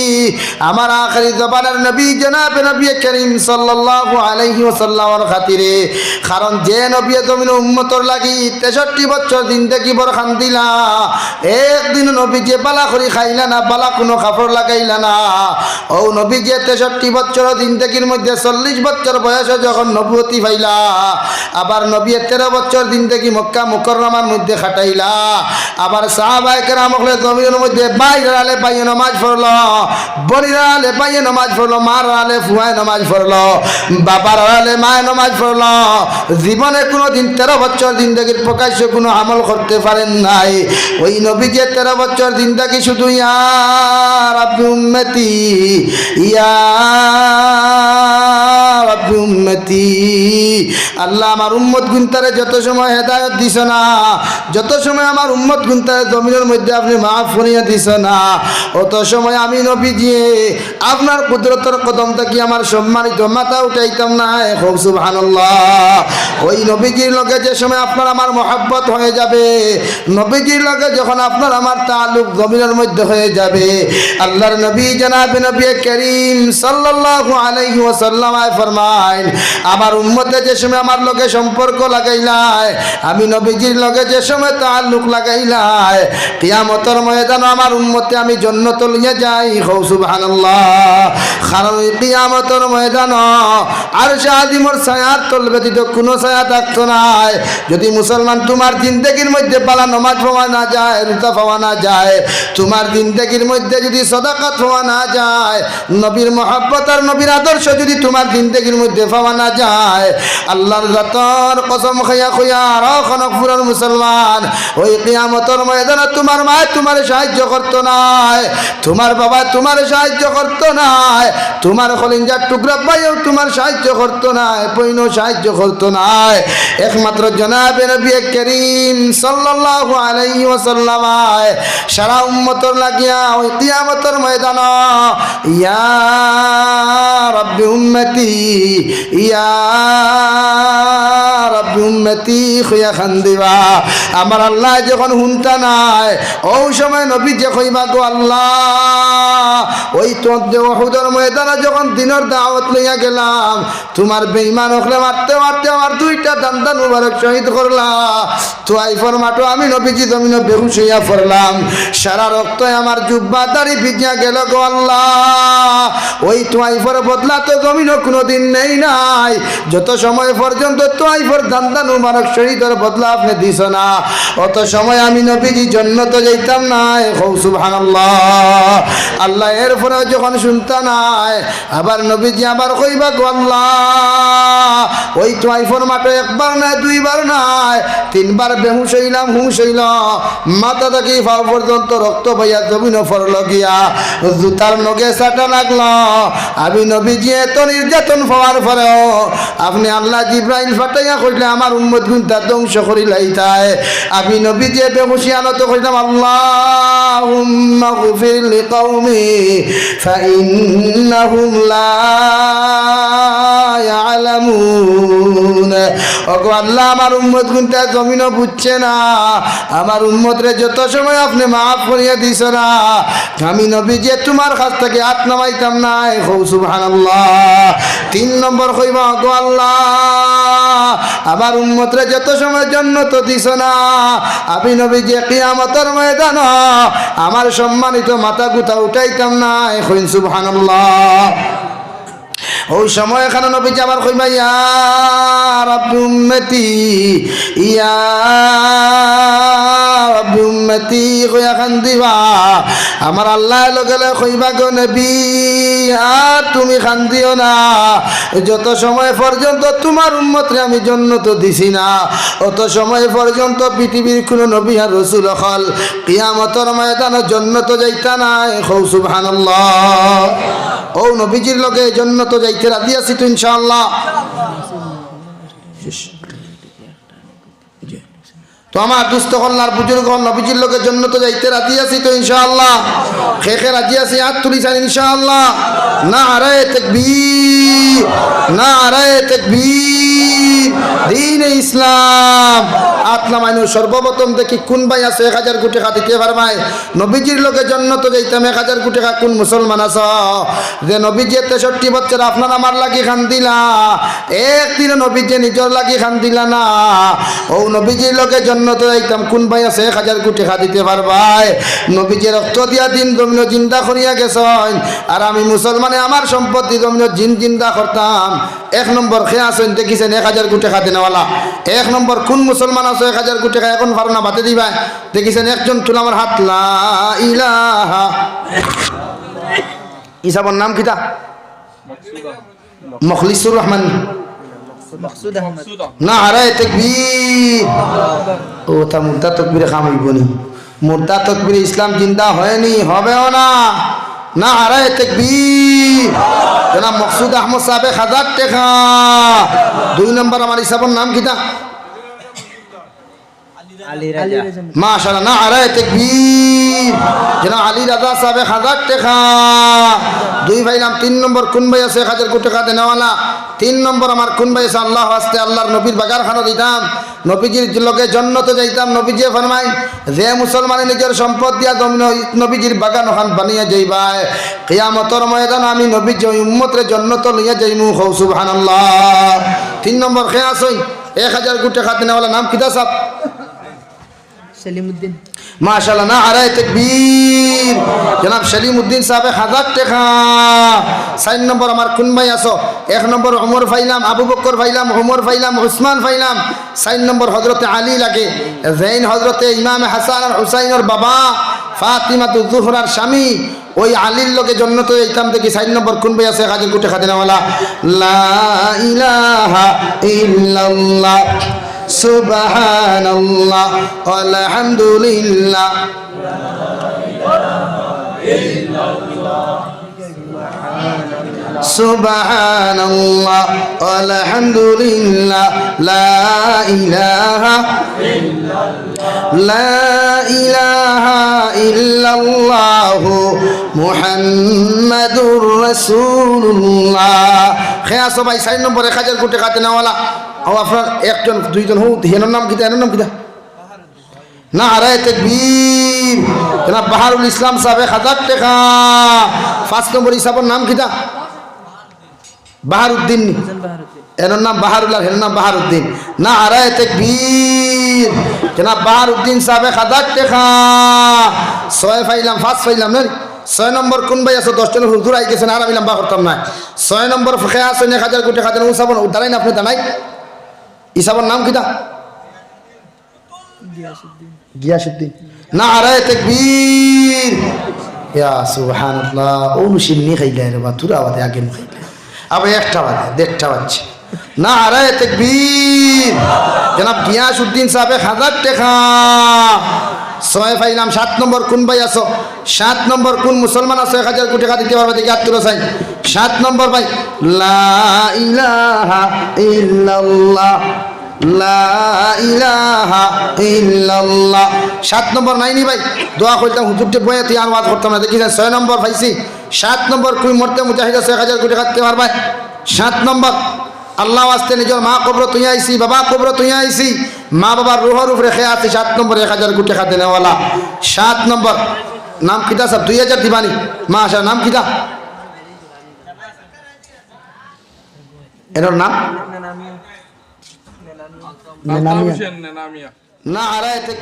আমার আখেরি জমানার নবী জনাবে নবী করিম সাল্লাল্লাহু আলাইহি ওয়াসাল্লামর খাতিরে, কারণ যে নবীয়ে জমিনো উম্মতর লাগি তেষট্টি বছর জিন্দেগি ভর কান্দিলা, একদিন নবীজিয়ে বালা করি খাইলা না, বালা কুনু কাপড় লাগাইলা না। অউ নবীজিয়ে তেষট্টি বছর জিন্দেগির মধ্যে চল্লিশ বছর বয়সে যখন নবুয়তি পাইলা, আবার নবীয়ে তেরো বছর জিন্দেগি মক্কা মুকাররমার মধ্যে কাটাইলা। আবার সাহাবায়ে কেরাম অকলে জমিনর মধ্যে ভাইর আড়ালে ভাইয়ে নমাজ পড়লো, বইনর আড়ালে ভাইয়ে নমাজ পড়লো, মার আড়ালে ফুয়ায় নমাজ পড়লো, বাবার আড়ালে মায়ে নমাজ পড়লো। জীবনে কুনুদিন তেরো বছর জিন্দেগির প্রকাশ্যে কুনু আমল করতে পারেন নাই। ওই নবীজিয়ে তেরো বছর জিন্দেগি শুধু ইয়া রাব্বি উম্মতি, ইয়া রাব্বি উম্মতি, আল্লাহ, আমার উম্মত গুনতারে যত সময় হেদায়ত দিছো না, যত সময় আমার উম্মত গুনতারে জমিনর মধ্যে আপনে মাফ করিয়া দিছো না, অত সময় আমি নবীজিয়ে আপনার কুদরতর কদম থাকি আমার সম্মানিত মাথা উঠাইতাম না। কও সুবহানাল্লাহ। ওই নবীজির লগে যে সময় আপনার আমার মহব্বত হয়ে যাবে, নবীজির লগে যখন আপনার আমার তাল্লুক জমিনর মধ্যে হয়ে যাবে, আল্লাহর নবী জনাবে নবী করিম সাল্লাল্লাহু আলাইহি ওয়াসাল্লাম আয় ফরমাইন, আমার উম্মতে যে সময় আমার লগে সম্পর্ক লাগাইলায়, আমি নবীজির লগে যে সময় তাল্লুক লাগাইলায়, কিয়ামতর ময়দানো আমার উম্মতে আমি জন্নত লইয়া যাই। কও সুবহানাল্লাহ। কারণ ওই কিয়ামতর ময়দানো আরশে আজিমর ছায়ার তল ব্যতীত কুনু ছায়া থাকতো নায়। যদি মুসলমান তুমার জিন্দেগির মধ্যে বালা নমাজ পড়া না যায়, রোজা পড়া না যায়, তুমার জিন্দেগির মধ্যে যদি সদাকাত পড়া না যায়, নবীর মহব্বত আর নবীর আদর্শ যদি তুমার জিন্দেগির মধ্যে পাওয়া না যায়, আল্লাহর জাতর কসম খাইয়া কইয়ার, ও খনকপুরর মুসলমান, ওই কিয়ামতর ময়দানো তুমার মায় তুমারে সাহায্য করতো নায়, তুমার বাবায় তুমারে সাহায্য করতো নায়, তুমার কলিজার টুকরা ভাইয়েও তুমার সাহায্য করতো নায়, বইনও সাহায্য করতো নায়। একমাত্র জনাবে নবী করিম সাল্লাল্লাহু আলাইহি ওয়াসাল্লাম আয় সারা উম্মতর লাগিয়া ওই কিয়ামতর ময়দানো ইয়া রাব্বি উম্মতি, ইয়া রাব্বি উম্মতি কইয়া কান্দিবা। আমার আল্লায় যখন হুনতা নায়, অউ সময় নবীজিয়ে কইবা, গো আল্লাহ, ওই তো যে উহুদর ময়দানো যখন দ্বীনর দাওয়াত লইয়া গেলাম, তুমার বেঈমান অকলে মারতে মারতে আমার দুইটা দান্দা মুবারক শহীদ করলা। তুয়াইফর মাঠো আমি নবীজি জমিনো বেহুশ অইয়া পড়লাম, সারা রক্তে আমার জুব্বা দাড়ি ভিজিয়া গেল গো আল্লাহ। ওই তুয়াইফর বদলা তো জমিনো কুনুদিন নেই নাই। যত সময় পর্যন্ত তুয়াইফর দান্দা মুবারক শহীদর বদলা আপনে দিছো না, অত সময় আমি নবীজি জন্নতো যাইতাম নায়। কও সুবহানাল্লাহ। আল্লাহ এরপরেও যখন হুনতা নায়, আবার নবীজি আবার কইবা, গো আল্লাহ, ওই তুয়াইফর মাঠো একবার নায়, দুইবার নায়, তিনবার বেহুশ অইলাম, হুশ অইল, মাথা থাকি পাও পর্যন্ত রক্ত বইয়া জমিনো পড়ল গিয়া, জুতার নগে চাটা লাগল। আমি নবীজি এত নির্যাতন পাওয়ার পরেও আপনে আল্লাহ জিব্রাইল পাঠাইয়া কইলে আমার উম্মত গুনতা ধ্বংস করিলাইতায়। আমি নবীজি বেহুশি আনতো কইলাম, আল্লাহুম্মা গফির লিকাওমি ফাইন্নাহুম লা ইয়ালামুন। ওগো আল্লাহ, আমার উম্মত গুনতা জমিনও বুঝছে না, আমার উম্মতরে যত সময় আপনে মাফ করিয়া দিছো না, আমি নবীজি তুমার কাছ থাকি আত নামাইতাম নায়। কও সুবহানাল্লাহ। তিন নম্বর কইবা, ওগো আল্লাহ, আমার উম্মতরে যত সময় জন্নত দিছো না, আমি নবীজি কিয়ামতর ময়দানো আমার সম্মানিত মাথা গুতা উঠাইতাম নায়। কইন সুবহানাল্লাহ। অউ সময় খানো নবীজি আবার কইবা, ইয়া রাব্বি উম্মতি, ইয়া রাব্বি উম্মতি কইয়া কান্দিবা। আমার আল্লায় লগে লগে কইবা, গো নবী, আর তুমি কান্দিও না। যত সময় পর্যন্ত তুমার উম্মতরে আমি জন্নত দিছি না, অত সময় পর্যন্ত পৃথিবীর কুনু নবী আর রসুল অকল কিয়ামতর ময়দানো জন্নত যাইতা নায়। কও সুবহানাল্লাহ। অউ নবীজির লগে জন্নত যাইতে রাজি আছি তো ইনশাআল্লাহ? তো আমার দুস্ত অকল আর বুজুর্গ অকল, নবীজির লগে জন্নত যাইতে রাজি আছি তো ইনশাআল্লাহ? কে কে রাজি আছি আত তুলি চাইন ইনশাআল্লাহ। নারায়ে তাকবীর, নারায়ে তাকবীর, দ্বীনে ইসলাম। আত নামাইন। সর্বপ্রথম দেখি কুন ভাই আছো এক হাজার কোটি টেকা দিতে পারবায়? নবীজির লগে জন্নত যাইতাম এক হাজার কোটি টেকা। কুন মুসলমান আছো যে নবীজিয়ে তেষট্টি বছর আপনার আমার লাগি কান্দিলা, একদিনও নবীজিয়ে নিজর লাগি কান্দিলা না? অউ নবীজির লগে জন্নত যাইতাম। কুন ভাই আছো এক হাজার কোটি টেকা দিতে পারবায়? নবীজিয়ে রক্ত দিয়া দ্বীন জমিনো জিন্দা করিয়া গেছইন, আর আমি মুসলমানে আমার সম্পত্তি জমিনো জিন জিন্দা করতাম। এক নম্বর কে আছইন দেখিছেন এক হাজার কোটি টেকা দেনেওয়ালা? এক নম্বর কুন মুসলমান আছো এক হাজার কোটি টেকা এখন পারো না বাদে দিবায়? দেখিছেন একজন তুলা আমার হাত। লা ইলাহা। ইসাবর নাম কিতা? মখলিসুর রহমান। মকসুদ আহমদ। নারায়ে তাকবীর। ও তা মুর্দা তকবীরে কাম অইবো নি? মুর্দা তকবীরে ইসলাম জিন্দা হয়নি, হবেও না। নারায়ে তাকবীর। জনাব মকসুদ আহমদ সাব এক হাজার টেকা। দুই নম্বর আমার ইসাবর নাম কিতা? আলী রাজা। মাশাআল্লাহ, নারায়ে তাকবীর। জনাব আলী রাজা সাব এক হাজার টেকা। দুই পাইলাম। তিন নম্বর কুন ভাই আছো এক হাজার কোটি টেকা দেনেওয়ালা? তিন নম্বর আমার কুন ভাই আছো আল্লাহর ওয়াস্তে আল্লাহর নবীর বাগান খানো দিতাম, নবীজির লগে জন্নত যাইতাম? নবীজিয়ে ফরমাইন, যে মুসলমানে নিজর সম্পদ দিয়া জমিনো নবীজির বাগান অখান বানাইয়া যাইবায়, কিয়ামতর ময়দানো আমি নবীজি অউ উম্মতরে জন্নত লইয়া যাইমু। কও সুবহানাল্লাহ। তিন নম্বর কে আছইন এক হাজার কোটি টেকা দেনেওয়ালা? নাম কিতা সাব? সেলিমউদ্দিন। মাশাআল্লাহ, নারায়ে তাকবীর। জনাব সেলিমউদ্দিন সাব এক হাজার টেকা। চাইর নম্বর আমার কুন ভাই আছো? এক নম্বর ওমর পাইলাম, আবু বকর পাইলাম, ওমর পাইলাম, উসমান পাইলাম। চাইর নম্বর হজরতে আলী লাগে, যেইন হজরতে ইমামে হাসান আর হুসাইনর বাবা, ফাতিমাতুজ জোহরার স্বামী, অউ আলীর লগে জন্নতো যাইতাম। দেখি চাইর নম্বর কুন ভাই আছে এক হাজার কোটি খাজানাওয়ালা? লা ইলাহা ইল্লাল্লাহ, সুবহানাল্লাহ, আলহামদুলিল্লাহ, সুবহানাল্লাহ, আলহামদুলিল্লাহ, লা ইলাহা, লা ইলাহা ইল্লাল্লাহু মুহাম্মাদুর রাসূলুল্লাহ। কে আছো ভাই, চাইর নম্বর এক হাজার কোটি খাজানাওয়ালা? অউ আপনার একজন, দুইজন, হউ, হেনর নাম কিতা, হেনর নাম কিতা? নারায়ে তাকবীর। জনাব বাহারুল ইসলাম সাব এক হাজার টেকা। পাঁচ নম্বর ইসাবর নাম কিতা? বাহারুদ্দিন নি? এনর নাম বাহারুল আর হেনর নাম বাহারুদ্দিন। নারায়ে তাকবীর। জনাব বাহারুদ্দিন সাব এক হাজার টেকা। ছয় পাইলাম, পাঁচ পাইলাম না? ছয় নম্বর কুন ভাই আছো? দশ জনর হুজুর আই গেছইন, আর আমি লম্বা করতাম না। ছয় নম্বর কে আছো? এক হাজার কোটি খাজানা, অউ সাবর, দাঁড়াইন আপনে, দাঁড়াইন। ইসাবর নাম কিতা? গিয়াসউদ্দিন। গিয়াসউদ্দিন। নারায়ে তাকবীর। ইয়া সুবহানাল্লাহ। অউ নুশিন্নি খাইলা রে বা, তুরা বাদে আগে নু খাইলা। আবার একটা বাজে, দেড়টা বাজছে। নারায়ে তাকবীর। জনাব গিয়াসউদ্দিন সাব এক হাজার টেকা। ছয় পাইলাম, সাত নম্বর কুন ভাই আছো? সাত নম্বর কুন মুসলমান আছো এক হাজার কোটি টেকা দিতে পারবা? দেখি আত তুলো চাই। সাত নম্বর ভাই। লা ইলাহা ইল্লাল্লাহ। লা ইলাহা ইল্লাল্লাহ। সাত নম্বর নাই নি ভাই? দোয়া করতাম, হুজুরটে বয়া তুই আর ওয়াজ করতাম না। দেখি, ছয় নম্বর পাইছি। সাত নম্বর কুন মর্দে মুজাহিদ আছে এক হাজার কোটি খাজানা দিতে পারবায়? সাত নম্বর। আল্লাহ ওয়াস্তে নিজর মা কবর তুই আইছি, বাবা কবর তুই আইছি, মা বাবার রুহর উপরে খেয়ে আছি সাত নম্বর এক হাজার কোটি খাতে নেওয়ালা। সাত নম্বর নাম কিতা সাব? দুই হাজার দিবানি। মা আশা নাম কিতা? এর নাম? নেনামিয়া। না, আরে এতে